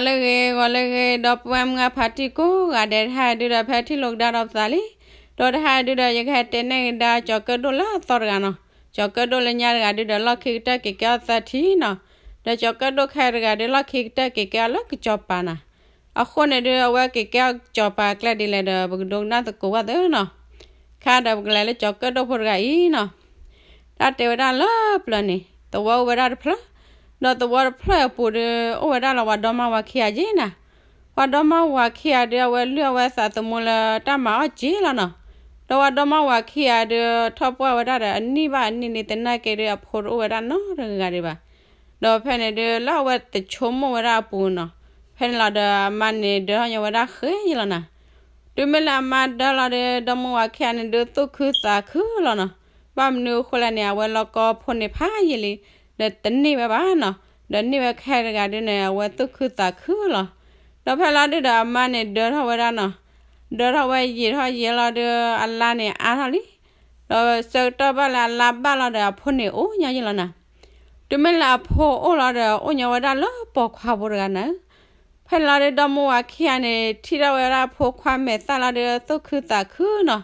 လၢဂ့ၤ ဂီၤလၢဂ့ၤ ဒီပုၢ်ဝဲၢ်မုၢ်အဖါတံၢ်ကိးဂၤဒဲး တဟါဒုဒီး ဖဲထံၣ်လိာ်ကဒါဒီးပသးလံ. ဒီးတဟါဒုဒီး ယကဟဲတဲနဲၣ်ကဒါ ကၠီၤကၢၣ်ဒိၣ်လၢအသီတဂၤနီၤ. ကၠီၤကၢၣ်ဒိၣ်လၢညါတဂၤဒုဒီး လီၢ်ခံကတၢၢ်က့ၤကဲအီၤသၢထံနီၤ. ဒီးကၠီၤကၢၣ်ဒိၣ်ခဲတဂၤဒု လီၢ်ခံကတၢၢ်က့ၤကဲအီၤလၢကစီၤပၤနီၤ. အဃိန့ၣ်ဒု အဝဲက့ၤကဲအီၤကစီၤပၤအကျဲဒ်လဲၣ်ဒီး ပကဒိကနၣ်သကိးဘၣ်သ့နီၤ. ခါဒီးပကလဲၤလၢကၠီၤကၢၣ်ဒိၣ်ဖိတဂၤအံၤနီၤ. တၢ်တဲဝဲဒၣ်လၢပျၢၤန့ၣ် သဝီအိၣ်ဝဲဒၣ်တဖျၢၣ်, ဒီးသဝီတဖျၢၣ်အပူၤဒီး အိၣ်ဝဲဒၣ်လီၤပှၤဒီမါဝၤခံဂၤက့နီၤ. ပှၤဒီမါဝၤခံဂၤဒီး အဝဲလုၢ်အီၣ်ဝဲသးသမူလၢတၢ်မၤအီၣ်က့လီၤနီၤ. ဒီးပှၤဒီမါဝၤခံဂၤဒီး ထီၣ်ပှၢ်ဝဲဒၣ်ဒီး အနံၣ်ဘၣ်အနံၣ်လံ သနာ်က့ဒီး အဖိတအိၣ်ဝဲဒၣ်နီတဂၤဒံးဘၣ်. ဒီးဖဲန့ၣ်ဒီး လၢအဝဲတဆိကမိၣ်ဝဲဒၣ်အပူၤနီၤ, ဖဲန့ၣ်လီၤဒီးအမါန့ၣ်ဒၢထီၣ်ညီဝဲဒၣ်ဃဲယလီၤနီၤ. တုၤမ့ၢ်လၢအမါဒၢလီၤဒီး ဒီမါဝၤခံဂၤန့ၣ်ဒုးသူၣ်ခုသးခုလီၤနီၤ. ဘၣ်မနုၤအဃိလဲၣ်န့ၣ် အဝဲလီၤကီဖိန့ၣ်ဖးယံာ်လံ, ဒီးတန့ၢ်ဝဲဘၣ်နီၤ. ဒီးန့ၢ်ဝဲခဲတဂၤဒုန့ၣ် အဝဲသူၣ်ခုသးခုလီၤ. ဒီးဖဲလီၤဒုဒီးအမါန့ၣ်ဒၢထီၣ်ဝဲဒၣ်နီၤ, ဒၢထီၣ်ဝဲယံာ်ထီၣ်ယံာ်လီၤဒီး အလါန့ၣ်အါထီၣ်လံ. ဒီးဆၢကတီၢ်ဘၣ်လၢအလါဘၣ်လီၤဒီး အဖိန့ၣ်အိၣ်ညီယလီၤနီၤ. တုၤမ့ၢ်လၢအဖိအိၣ်လီၤဒီး အိၣ်ညီဝဲဒၣ်လၢပိာ်ခွါဖိတဂၤနီၤ. ဖဲလီၤဒု ဒီမါဝၤခံဂၤန့ၣ် ထံၣ်ထီၣ်ဝဲဒၣ်အဖိခွါမဲာ်သၣ်လီၤဒီး သူၣ်ခုသးခုနီၤ.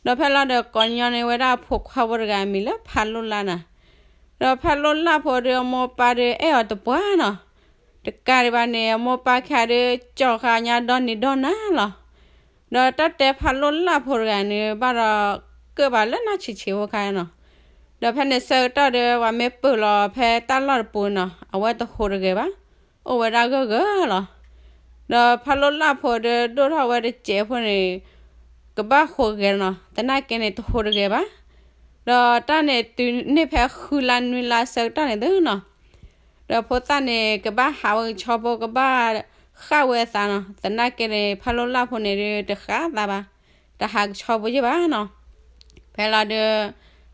ဒီးဖဲလီၤဒီးကိးညီန့ၢ်ဝဲဒၣ်အဖိခွါဖိတဂၤအမံၤလၢဖးလိၢ်လၢ်နီၤ. ဒီးဖးလိၢ်လၢ်ဖိဒီး အမိၢ်အပၢ်ဒီးအဲၣ်အီၤတပှၢ်နီၤ. တကးဒံးဘၣ်န့ၣ် အမိၢ်အပၢ်ခံဂၤဒီး ကၠီၣ်ဃာ်ညါဒီနံၤဒီနၤလီၤ. ဒီးတၢ်တဲဖးလိၢ်လၢ်ဖိတဂၤန့ၣ် ဘၣ်ဒီးကၢၣ်ဘၣ်လၢနၢ်ဆံးဆံးဖိခါနီၤ. ဒီးဖဲန့ၣ်ဆၢကတီၢ်ဒီး ပှၤမ့ၢ်ပၢၢ်လီၤဖဲတၢ်လီၢ်တပူၤနီၤ အဝဲတဟူးတဂဲၤဘၣ်, အိၣ်ဝဲဒၣ်ဂၢၢ်ဂၢၢ်လီၤ. ဒီးဖးလိၢ်လၢ်ဖိဒီး ဒိၣ်ထီၣ်ဝဲတစဲးဖိန့ၣ် ကဘၣ်ဟူးဂဲၤနီၤ, သနာ်က့န့ၣ် တဟူးတဂဲၤဘၣ်. ဒီးတၢ်န့ၣ်တုၤန့ၢ်ဖဲဃုလါနွံလါဆၢကတီၢ်န့ၣ်သုနီၤ, ဒီးဖိသၣ်န့ၣ် ကဘၣ်ဟးဝဲကဆီဖိ ကဘၣ်ဃၣ်ဝဲသးနီၤ. သနာ်က့န့ၣ် ဖးလိၢ်လၢ်ဖိန့ၣ်ဒုး တဃၣ်သးဘၣ်, တဟးကဆီဖိယဲၢ်ဘၣ်နီၤ. ဖဲလီၤဒုး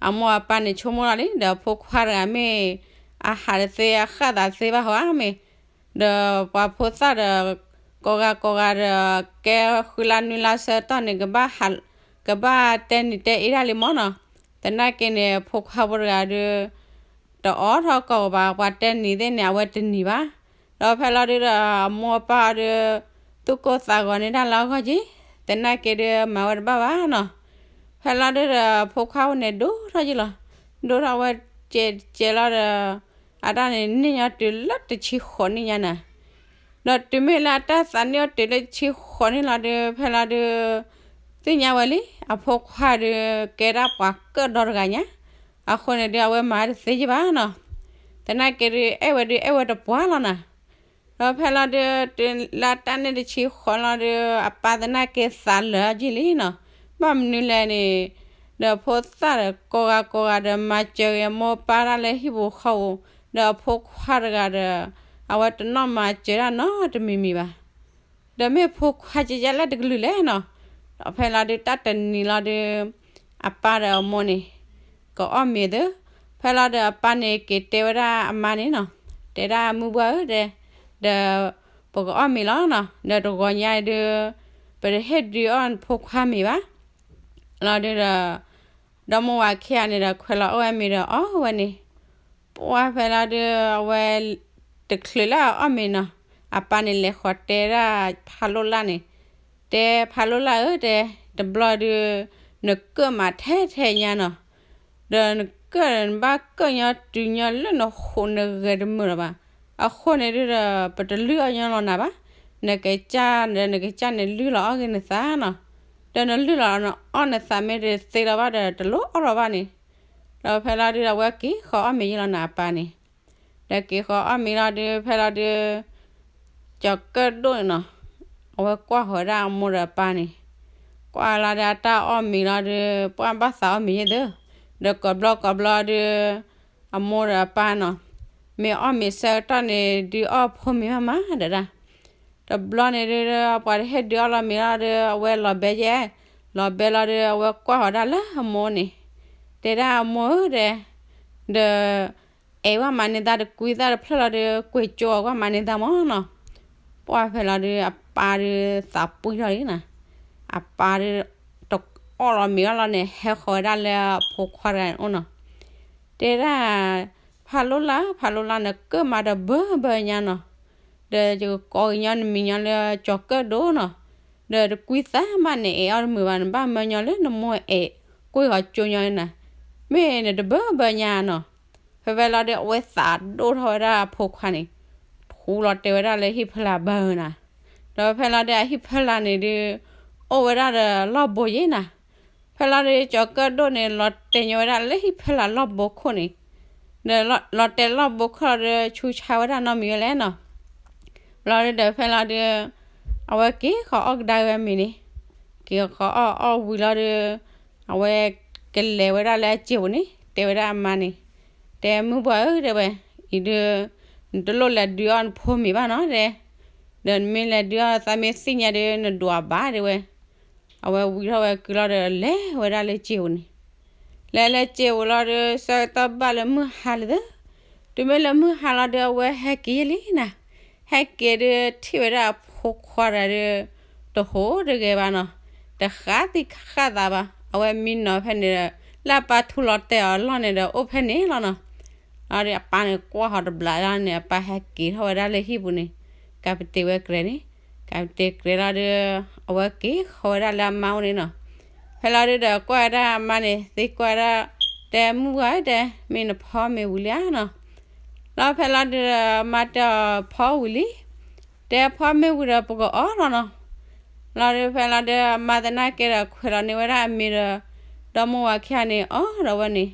အမိၢ်အပၢ်န့ၣ်ဆိကမိၣ်လီၤလံ ဒီးဖိခွါတဂၤမ့ၢ် အဟးတသ့အဃၣ်သးတသ့ဘၣ်ဟီဧါမ့ၢ်, ဒီးပှၤဖိသၣ်ဒီး ကိးဂၤကိးဂၤဒီး ကဲဃုလါနွံလါဆၢကတီၢ်န့ၣ် ကဘၣ်တဲနံၤတဲအ့ဒၣ်လံမ့ၢ်နီၤ. သနာ်က့န့ၣ် ဖိခွါဖိတဂၤဒုး တအိးထီၣ်ကိးဂၤဘၣ်, ပှၤတဲနံၤသ့ၣ်န့ၣ် အဝဲတနံၤဘၣ်. ဒီးဖဲလီၤဒုးဒီး အမိၢ်အပၢ်အီၤဒုး သူၣ်ကိၢ်သးဂီၤန့ၢ်တၢ်လၢအဂီၢ်က့, သနာ်က့ဒုး မၤဝဲတဘၣ်ဘၣ်နီၤ. ဖဲလီၤဒုးဒီး ဖိခွါဖိန့ၣ်ဒိၣ်ထီၣ်ယံာ်လီၤ, ဒိၣ်ထီၣ်ဝဲစဲးစဲးလီၤဒီး အတၢ်န့ၣ်န့ၢ်ညီတုၤလၢတဆံဃိးနံၣ်ညါနီၤ. ဒီးတုၤမ့ၢ်လၢအတၢ်သးန့ၢ်အီၤတုၤလၢတဆံဃိးနံၣ်လီၤဒုး ဖဲလီၤဒုး သ့ၣ်ညါဝဲလံ အဖိခွါဒုး ကဲဒၣ်ပှၤကၢၣ်ဒီတဂၤညါ, အဃိန့ၣ်ဒုး အဝဲမၤတသ့ယဲၢ်ဘၣ်နီၤ. သနာ်က့ဒုး အဲၣ်ဝဲဒုး အဲၣ်ဝဲတပှၢ်လီၤနီၤ. ဒီးဖဲလီၤဒုး တုၤလၢတၢ်န့ၢ်တဆံဃိးလီၤဒုး အပၢ်သနာ်က့သးလၢာ်အီၤက့လံနီၤ. ဘၣ်မနုၤလဲၣ်န့ၣ် ဒီးဖိသၣ်ဒီးကိးဂၤကိးဂၤဒီး မၤစၢၤဂ့ၤအမိၢ်အပၢ်တၢ်လၢဟံၣ်ပူၤဃီပူၤ, ဒီးအဖိခွါတဂၤဒီး အဝဲတနီၣ်မၤစၢၤတၢ်နီတမံၤမံၤဘၣ်. ဒီးမ့ၢ်ဖိခွါကယဲၢ်လၢတကလုာ်လဲၣ်နီၤ. ဒီးဖဲလီၤဒုး တၢ်တနံၤလီၤဒုး အပၢ်ဒီးအမိၢ်န့ၣ် ကအီၣ်မ့ၤသု, ဖဲလီၤဒီးအပၢ်န့ၣ် က့ၤတဲဝဲဒၣ်အမါန့ၣ်နီၤ, တဲဒၣ်မုၢ်ပှၢ်ဧၢ တဲ, ဒီး ပကအီၣ်မ့ၤလီၤနီၤ, ဒီးတဂီၤညါဒုး ပတဟ့ၣ်ဒုးအီၣ်ဖိခွါမ့ၤဘၣ်. လီၤဒုးဒီး ဒီမါဝၤခံဂၤန့ၣ်ဒီး ခွဲးလီၤအီၣ်ဝဲမ့ၤဒီးအီၣ်ဝဲန့ၣ်, ပှၢ်ဖဲလီၤဒုး အဝဲ တချုးလၢအအီၣ်မ့ၤနီၤ, အပၢ်န့ၣ်လဲၤဃီၤတဲဒၣ်ဖးလိၢ်လၢ်န့ၣ်, တဲဖးလိၢ်လၢ်ဧၢ တဲ, တဘျီဒုး နကၢၣ်မးထဲထဲညါနီၤ, ဒီးနကၢၣ်နဘၣ်ကၢၣ်ညီတုၤညီလၢနဟူးနဂဲၤတမုာ်လၢၤဘၣ်. အဃိန့ၣ်ဒုးဒီး ပတလုၢ်အီၣ်ညီလီၤနၤဘၣ်, နကစၢ်ဒီးနကစၢ်န့ၣ်လုၢ်လီၤအီၣ်ဂ့ၤနသးနီၤ, ဒီးနလုၢ်လီၤအီၣ်နသးမ့ၢ်တသ့လီၤဘၣ်ဒီး တလိၣ်အီၣ်လီၤဘၣ်န့ၣ်. ဒီးဖဲလီၤဒုးဒီးအဝဲက့ၤဃီၤအီၣ်မ့ၤယဲၢ်လီၤနီၤ အပၢ်န့ၣ်, ဒီးက့ၤဃီၤအီၣ်မ့ၤလီၤဒုး ဖဲလီၤဒုး ကၠီၤကၢၣ်ဒိၣ်န့ၣ်နီၤ, အဝဲကွၢ်ဃီၤဝဲဒၣ်အမိၢ်ဒီးအပၢ်န့ၣ်, ကွၢ်လီၤဒီးအတၢ်အီၣ်မ့ၤလီၤဒုး ပှၢ်ဘၣ်သးအီၣ်မ့ၤယဲၢ်သု, ဒီးကိးဘျီကိးဘျီဒုး အမိၢ်ဒီးအပၢ်နီၤ, မ့ၢ်အီၣ်မ့ၤဆၢကတီၢ်န့ၣ် ဒုးအီၣ်ဖိမ့ၤမးမးဒၣ်ဒၣ်. တဘျီန့ၣ်ဒုး ပှၤတဟ့ၣ်ဒုးအီၣ်လီၤမ့ၤလီၤဒီး အဝဲလီၤဘဲယဲၢ်, လီၤဘဲလီၤဒုး အဝဲကွၢ်ဃီၤဒၣ်လၢအမိၢ်န့ၣ်, တဲဒၣ်အမိၢ်ဧၢ တဲ, ဒီး အဲၣ်ဝဲမၤန့ၢ်သးတကွံသၣ်တဖျၢၣ်လီၤဒီး ကွံာ်ကၠိအီၤကွၢ်မၤန့ၢ်သးမးနီၤ. ပှၢ်ဖဲလီၤဒုး အပၢ်ဒုးသးပှံၢ်ထီၣ်လံနီၤ, အပၢ်ဒုး တအီၣ်လီၤမ့ၤအီၣ်လီၤန့ၣ် ဟဲဃီၤဝဲဒၣ်လၢအဖိခွါတဂၤန့ၣ်အိၣ်နီၤ, တဲဒၣ် ဖးလိၢ်လၢ် ဖးလိၢ်လၢ် နကၢၣ်မးတဘၢဘၢညါနီၤ, ဒီးယကကိးကညီနမံၤညီလၢကၠီၤကၢၣ်ဒိၣ်နီၤ, ဒီးတကွံသးမးန့ၣ် အဲၣ်အီၣ်တမုာ်ဘၣ်, နဘၣ်မၢညီလၢနမိၢ်အဲၣ်ကွံာ်ဃီကၠိညီန့ၣ်နီၤ, မ့ၢ်နတဘၢဘၢညါနီၤ. ဖဲဖဲလီၤဒီး အဝဲသးဒိၣ်ထီၣ်ဝဲဒၣ်အဖိခွါန့ၣ်, ဖူလီၤတဲာ်ဝဲဒၣ်လၢဟံၣ်ဖီလာ်ဘၣ်နၤ, ဒီးဖဲလီၤဒီးအဟံၣ်ဖီလာ်န့ၣ်ဒုး အိၣ်ဝဲဒၣ်ဒီးလီၢ်ဘိယ့ၣ်နၤ. ဖဲလီၤဒီးကၠီၤကၢၣ်ဒိၣ်န့ၣ် လီၤတဲာ်ညီဝဲဒၣ်လၢဟံၣ်ဖီလာ်လီၢ်ဘိခိၣ်န့ၣ်, ဒီးလီၤတဲာ်လီၢ်ဘိခိၣ်လီၤဒီး ဆူဆါဝဲဒၣ်နီတမံၤဝဲလဲၣ်နီၤ. လီၤဒီးဖဲလီၤဒီး အဝဲက့ၤဃီအီၣ်ကဒါဝဲမ့ၤန့ၣ်, က့ၤဃီအီၣ်အီၣ်ဝံၤလီၤဒီး အဝဲကလဲၤဝဲဒၣ်လၢအစ့ပူၤန့ၣ် တဲဝဲဒၣ်အမါန့ၣ်, တဲမုၢ်ပှၢ်ဧၢ တဲဝဲ, အံၤဒုး နတလိၣ်လဲၤဒုးအီၣ်နဖိမ့ၤဘၣ်နီၤ တဲ, ဒီးနမ့ၢ်လဲၤဒုးအီၣ်သးမ့ၢ်သ့ၣ်ညါဒီး နဒွးဘၣ် တဲဝဲ. အဝဲဝံၤထီၣ်ဝဲကုလီၤဒီး လဲၤဝဲဒၣ်လၢစ့ပူၤန့ၣ်, လဲၤလၢစ့ပူၤလီၤဒီး ဆၢကတီၢ်ဘၣ်လၢမုၢ်ဟါလံသၢ, တုၤမ့ၢ်လၢမုၢ်ဟါလီၤဒီး အဝဲဟဲက့ၤလံနၤ, ဟဲက့ၤဒီးထံၣ်ဝဲဒၣ်အဖိခွါတဂၤဒီး တဟူးတဂဲၤဘၣ်နီၤ, တဃၣ်သံဃၣ်သးဘၣ်, အဝဲမံနီၤဖဲန့ၣ်ဒီး လၢအပၢ်ထူလီၤတဲာ်အီၤလီၢ်န့ၣ်ဒီး အိၣ်ဖဲန့ၣ်လီၤနီၤ. လီၤဒီးအပၢ်န့ၣ်ကွၢ်ဃီတဘျီလီၤန့ၣ် အပၢ်ဟဲက့ၤထီၣ်ဝဲဒၣ်လၢဟံၣ်ပူၤန့ၣ်, ကးပတဲဝဲကြဲးန့ၣ်, ကးပတဲကြဲးလီၤဒီး အဝဲက့ၤဃီဝဲဒၣ်လၢအမါအိၣ်န့ၣ်နီၤ. ဖဲလီၤဒုးဒီးကွၢ်ဝဲဒၣ်အမါန့ၣ် သ့ကွၢ်ဝဲဒၣ်, တဲမုၢ်ဝါဧၢ တဲ, မ့ၢ်နဖီမ့ၤဝံၤလံဧါနီၤ. လီၤဖဲလီၤဒုးဒီး အမါတဲအီၤဖီဝံၤလံ, တဲဖီမ့ၤဝံၤဒီးပကအီၣ်လီၤနီၤ. လီၤဒုးဖဲလီၤဒုး အမါသနာ်က့ဒီး ခွဲးလီၤန့ၢ်ဝဲဒၣ်အမ့ၤဒီး ဒီမါဝၤခံဂၤန့ၣ် အီၣ်ဒီးဝဲန့ၣ်,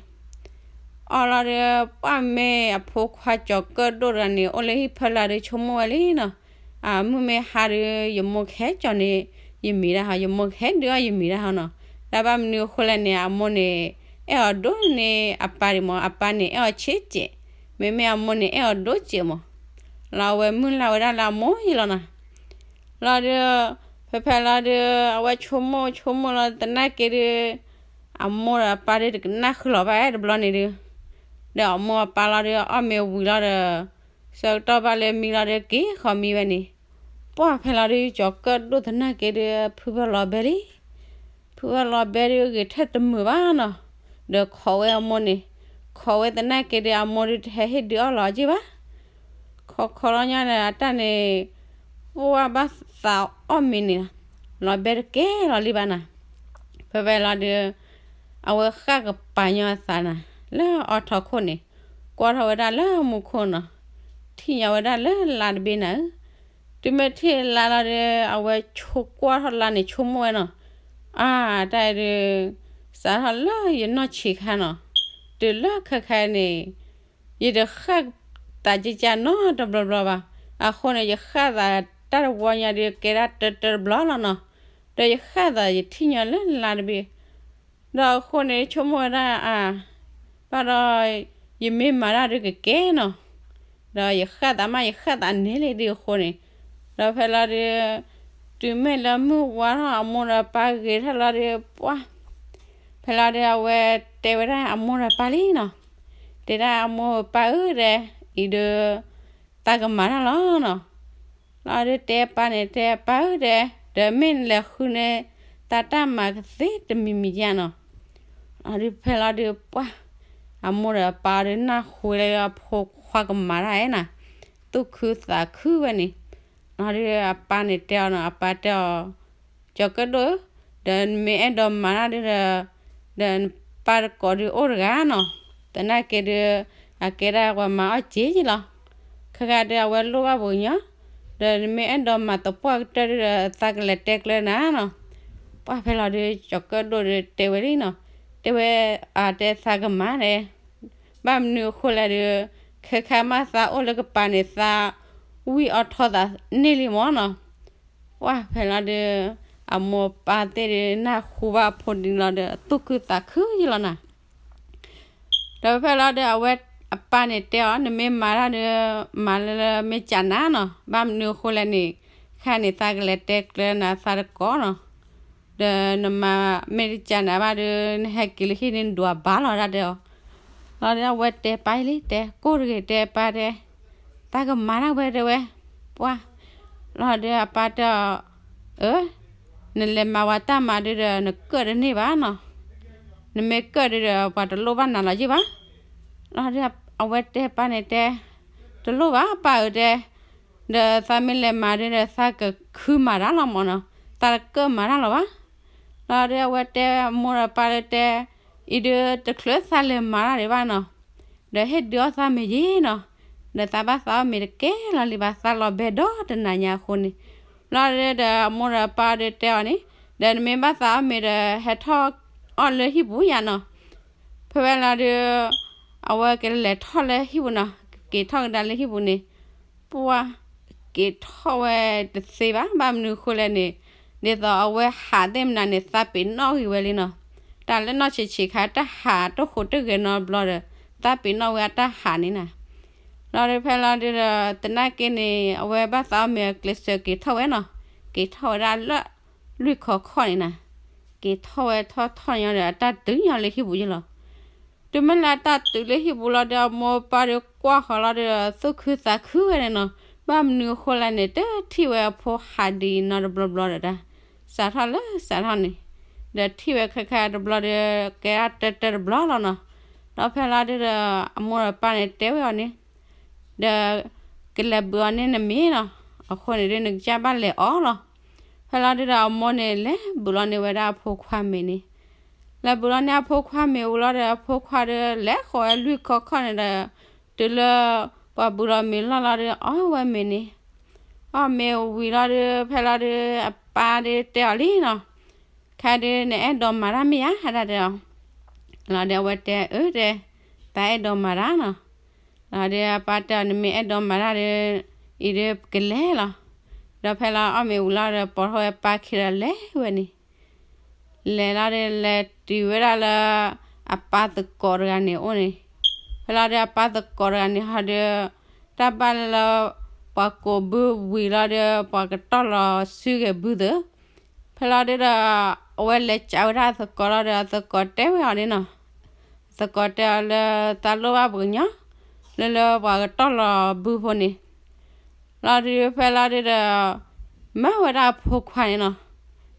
အီၣ်လီၤဒီး ပှၢ်မ့ၢ်အဖိခွါကၠီၤကၢၣ်ဒိၣ်တဂၤန့ၣ် အိၣ်လၢဟံၣ်ဖီလာ်ဒီး ဆိကမိၣ်ဝဲလံနီၤ. အမုၢ်မ့ၢ်ဟါဒီး ယမိၢ်ကဟဲကၠီၤန့ၣ် ယမ့ၤဒၣ်ဟီ, ယမိၢ်ကဟဲဒုးအီၣ်ယမ့ၤဒၣ်ဟီနီၤ. တၢ်ဘၣ်မနုၤအဃိလဲၣ်န့ၣ် အမိၢ်န့ၣ် အဲၣ်အီၤဒိၣ်န့ၢ်အပၢ်ဒံးမး, အပၢ်န့ၣ် အဲၣ်အီၤဆံးစဲး, မ့မ့ၢ်အမိၢ်န့ၣ် အဲၣ်အီၤဒိၣ်စဲးမး. လီၤအဝဲမုၢ်လၢ်ဝဲဒၣ်လၢအမိၢ်ယံၤလီၤနီၤ. လီၤဒုး ဖဲဖဲလီၤဒုး အဝဲဆိကမိၣ်ဆိကမိၣ်လီၤသနာ်က့ဒုး အမိၢ်ဒီးအပၢ်ဒုး တကနၣ်ဃုာ်လီၤဘၣ်တဘျီန့ၣ်ဒုး, ဒီးအမိၢ်အပၢ်လီၤဒုး အီၣ်မ့ၤဝံၤလီၤဒီး ဆၢကတီၢ်ဘၣ်လၢမံလီၤဒီး က့ၤဃီမံဝဲန့ၣ်, ပှၢ်ဖဲလီၤဒုး ကၠီၤကၢၣ်ဒိၣ်သနာ်က့ဒုး ဖုဖၢလီၤဘဲလံ. ဖုဖၢလီၤဘဲဒုး ဂ့ၤထဲတမုာ်ဘၣ်နီၤ, ဒီးခိးဝဲအမိၢ်န့ၣ်, ခိးဝဲသနာ်က့ဒုး အမိၢ်ဒုး တဟဲဟ့ၣ်ဒုးအီၣ်လီၤအီၤက့ဘၣ်. ခိးခိးလီၤညါန့ၣ် အတၢ်န့ၣ် ပှၢ်ဘၣ်သးအီၣ်မ့ၤန့ၣ်, လီၤဘဲတကဲလီၤလံဘၣ်နၤ. ဖဲဖဲလီၤဒုး အဝဲဃၣ်ကပၤညီအသးနၤ လၢအီၣ်ထီၣ်ခိၣ်န့ၣ်, ကွၢ်ထီၣ်ဝဲဒၣ်လၢမူခိၣ်နီၤ, ထံၣ်ညီဝဲဒၣ်လၢလါတဘ့ၣ်နၤဧၢ. တုၤမ့ၢ်ထံၣ်လါလီၤဒီး အဝဲဆိကွၢ်ထီၣ်လါန့ၣ် ဆိကမိၣ်ဝဲနီၤ, အါ တၢ်အံၤဒုး စးထီၣ်လၢယနီၢ်ဆံးခါနီၤ, တုၤလၢခဲခါန့ၣ် ယတဃၣ်သးကကၢ်နီတဘျီဘျီဘၣ်. အဃိန့ၣ် ယဃၣ်သးတၢ်တဝီညါဒုး ကဲဒၣ်တၢတၢတဘျီလီၤနီၤ, ဒီးယဃၣ်သးယထံၣ်ညီလၢလါတဘ့ၣ် ဒီးအဃိန့ၣ် ဆိကမိၣ်ဝဲဒၣ်အါ, ဘၣ်ဒီး ယမ့ၢ်မၤတၢ်ဒုးကကဲနီၤ, ဒီးယဃၣ်သးမး ယဃၣ်သးန့ၢ်လံဒုးအဃိန့ၣ်, ဒီးဖဲလီၤဒုး တုၤမ့ၢ်လၢမုၢ်ဝါထီၣ် အမိၢ်ဒီးပၢ်ဂ့ၤထီၣ်လီၤဒုး ပှၢ် ဖဲလီၤဒုး အဝဲတဲဝဲဒၣ်အမိၢ်ဒီးပၢ်လံနီၤ, တဲဒၣ်အမိၢ်ပၢ်ဧၢ တဲ, အံၤဒုး သးကမၤတၢ်လီၤနီၤ. လီၤဒုးတဲပၢ်န့ၣ် တဲပၢ်ဧၢ တဲ, ဒီးမ့ၢ်နလဲၤဃုန့ၢ်သးတၢ်မၤကသ့တမံၤမံၤဧါနီၤ. လီၤဒုးဖဲလီၤဒုးပှၢ် အမိၢ်ဒီးအပၢ်ဒုးနၢ်ဟူလၢအဖိခွါကမၤတၢ်အဲၣ်နၤ, သူၣ်ခုသးခုဝဲန့ၣ်. လီၤဒုးအပၢ်န့ၣ်တဲအီၤနီၤ, အပၢ်တဲအီၤ ကၠီၤကၢၣ်ဒိၣ်ဧၢ, ဒီးနမ့ၢ်အဲၣ်ဒိးမၤတၢ်ဒုးဒီး ဒီးနပၢ်တကိးဒုးအိၣ်တဂၤနီၤ, သနာ်က့ဒုး အကဲဒၣ်ပှၤမၤအီၣ်စ့ယ့လီၤ. ခဲခါဒုး အဝဲလိၣ်ဘၣ်ပှၤကညီ, ဒီးနမ့ၢ်အဲၣ်ဒိးမၤသပှၢ်ကတၢၢ်ဒုးဒီး သးကလဲၤတဲကျဲနၤနီၤ. ပှၢ်ဖဲလီၤဒုး ကၠီၤကၢၣ်ဒိၣ်ဒုးတဲဝဲလံနီၤ, တဲဝဲ အတဲသးကမၤဒဲး, ဘၣ်မနုၤအဃိလဲၣ်ဒုး ခဲခါမးသးအိၣ်လၢကပၤန့ၣ် သးဝံၢ်အီထီသးန့ၢ်လံမၢ်နီၤ. ပှၢ်ဖဲလီၤဒုး အမိၢ်ပၢ်သ့ၣ်ဒုး နၢ်ဟူဘၣ်အဖိဒ်န့ၣ်လီၤဒီး သူၣ်ခုသးခုယ့လီၤနၤ. ဒီးဖဲလီၤဒုး အဝဲအပၢ်န့ၣ်တဲအီၤ နမ့ၢ်မၤတၢ်ဒုး မၤလၢမ့ၢ်ကၢ်နၤနီၤ, ဘၣ်မနုၤအဃိလဲၣ်န့ၣ် ခဲန့ၣ် သးကလဲၤတဲကျဲနၤသးတကိးနီၤ. ဒီးနမၤမ့ၢ်တကၢ်နၤဘၣ်ဒုး နဟဲက့ၤလၢဟံၣ်န့ၣ် နဒွးဘၣ်လီၤဒၣ်တဲအီၤ. လီၤဒုးအဝဲတဲပၢ်လံ တဲကိၢ်တဂ့ၤ တဲပၢ်တဲ သးကမၤတၢ်ဝဲတဲဝဲ, ပှၢ်, လီၤဒုးအပၢ်တဲအီၤ, အၢ, နလဲၤမၤဝဲတၢ်မၤဒုးဒီး နကၢၣ်တန့ၢ်ဘၣ်နီၤ, နမ့ၢ်ကၢၣ်ဒုးဒီး ပှၤတလိၣ်ဘၣ်နၤလီၤယ့ၢ်ဘၣ်. လီၤဒုးအဝဲတဲပၢ်န့ၣ်တဲ, တလိၣ်ဘၣ်ပၢ်ဧၢတဲ, ပ ဒီးသးမ့ၢ်လဲၤမၤဒုးဒီး သးကခုမၤတၢ်လီၤမၢ်နီၤ, သးတကၢၣ်မၤတၢ်လီၤဘၣ်. လီၤဒီးအဝဲတဲအမိၢ်ဒီးပၢ်ဒီးတဲ, အံၤဒုး တချုးသးလဲၤမၤတၢ်ဒံးဘၣ်နီၤ, ဒီးဟ့ၣ်ဒုးအီၣ်သးမ့ၤယံၤနီၤ, ဒီးသးဘၣ်သးအီၣ်မ့ၤတကဲလီၤလံဘၣ်, သးလီၤဘဲဒီတနၤညါအဃိန့ၣ်. လီၤဒီးအမိၢ်ဒီးပၢ်ဒီးတဲအီၤန့ၣ်, ဒီးနမ့ၢ်ဘၣ်သးအီၣ်မ့ၤဒီး ဟဲထီၣ်အီၣ်လၢဟံၣ်ပူၤယါနီၤ. ဖဲဝဲလီၤဒီး အဝဲကလဲၤထီၣ်လၢဟံၣ်ပူၤနီၤ, ကက့ၤထီၣ်ကဒါလၢဟံၣ်ပူၤန့ၣ်, ပှၤက့ၤထီၣ်ဝဲတသ့ဘၣ်, ဘၣ်မနုၤအဃိလဲၣ်န့ၣ်, ဒ်သိးအဝဲဟးသ့ၣ်မနုၤန့ၣ် သးပ့ၤနီၣ်ဂ့ၤဝဲလံနီၤ. တၢ်လၢနီၢ်ဆံးဆံးခါ တၢ်ဟးတဃိးတဂဲၤနီတဘျီဒီး သးပ့ၤနီၣ်ဝဲအတၢ်ဟးန့ၣ်နီၤ. လီၤဒီးဖဲလီၤဒုးဒီး သနာ်က့န့ၣ် အဝဲဘၣ်သးအီၣ်မ့ၤအကျဲးစၢးက့ၤထီၣ်ဝဲနီၤ, က့ၤထီၣ်ဝဲဒၣ်လၢ လွံၢ်ခီခီၣ်န့ၣ်နီၤ, က့ၤထီၣ်ဝဲထီၣ်ထီၣ်ညီဒီး အတၢ်တုၤညီလၢဟံၣ်ပူၤယလီၤ. တုၤမ့ၢ်လၢအတၢ်တုၤလၢဟံၣ်ပူၤလီၤဒီး အမိၢ်ပၢ်ဒီးကွၢ်ဃီၤလီၤဒီး သူၣ်ခုသးခုဝဲန့ၣ်နီၤ, ဘၣ်မနုၤအဃိလဲၣ်န့ၣ် တထံၣ်ဝဲအဖိဟးဒံးနီတဘျီဘျီဒီးတၢ်, စးထီၣ်လၢစးထီၣ်န့ၣ်, ဒီးထံၣ်ဝဲခဲခါတဘျီဒီး ကဲဒၣ်တၢတၢတဘျီလီၤနီၤ. ဒီးဖဲလီၤဒုးဒီး အမိၢ်ဒီးပၢ်န့ၣ်တဲဝဲအီၤန့ၣ် ဒီး ကလဲၤဘုးအီၤန့ၢ်နမ့ၤနီၤ, အဃိန့ၣ်ဒုး နကစၢ်ဘၣ်လဲၤအီၣ်လီၤ. ဖဲလီၤဒုးဒီးအမိၢ်န့ၣ် လဲၤဘုးလီၤန့ၢ်ဝဲဒၣ်အဖိခွါမ့ၤန့ၣ်, လဲၤဘုးလီၤန့ၢ်အဖိခွါမ့ၤဝံၤလီၤဒီး အဖိခွါဒီး လဲၤဃီၤဝဲလွံၢ်ခီခီၣ်န့ၣ်ဒီး တုၤလၢ ပှၤဘုးလီၤမ့ၤလီၢ်လီၤဒီး အီၣ်ဝဲမ့ၤန့ၣ်, အီၣ်မ့ၤဝံၤလီၤဒီး ဖဲလီၤဒုး အပၢ်ဒုးတဲအီၤလံနီၤ, ခဲဒုး နအဲၣ်ဒိးမၤတၢ်မ့ၢ်ဧါ ဒၣ်တဲအီၤ. လီၤဒီးအဝဲတဲ အၢ တဲ, သးအဲၣ်ဒိးမၤတၢ်နီၤ. လီၤဒီးအပၢ်တဲအီၤ နမ့ၢ်အဲၣ်ဒိးမၤတၢ်ဒီး အံၤဒုးပကလဲၤလီၤ. ဒီးဖဲလီၤအီၣ်မ့ၤဝံၤလီၤဒီး ပိာ်ထီၣ်ဝဲပၢ်ခံဒီးလဲၤဝဲန့ၣ်, လဲၤလီၤဒီးလဲၤတုၤဝဲဒၣ်လၢ အပၢ်သကိးတဂၤန့ၣ်အိၣ်န့ၣ်, ဖဲလီၤဒီးအပၢ်သကိးတဂၤန့ၣ်ဟီဒီး တၢ်ဘၣ်လၢ ပှၤကိးဘုဝံၤလီၤဒီး ပှၤကတီၢ်လီၤစုဂဲၤဘုသၢ ဖဲလီၤဒုးဒီး အဝဲလဲၤကးဝဲဒၣ်အသကိးလီၤဒီး အသကိးတဲဝဲအီၤန့ၣ်နီၤ, အသကိးတဲအီၤလၢ သးလိၣ်ဘၣ်ပှၤကညီ လၢလၢပှၤကတီၢ်လီၤဘုဖိန့ၣ်, လီၤဒုးဖဲလီၤဒုးဒီး မၢဝဲဒၣ်အဖိခွါန့ၣ်နီၤ,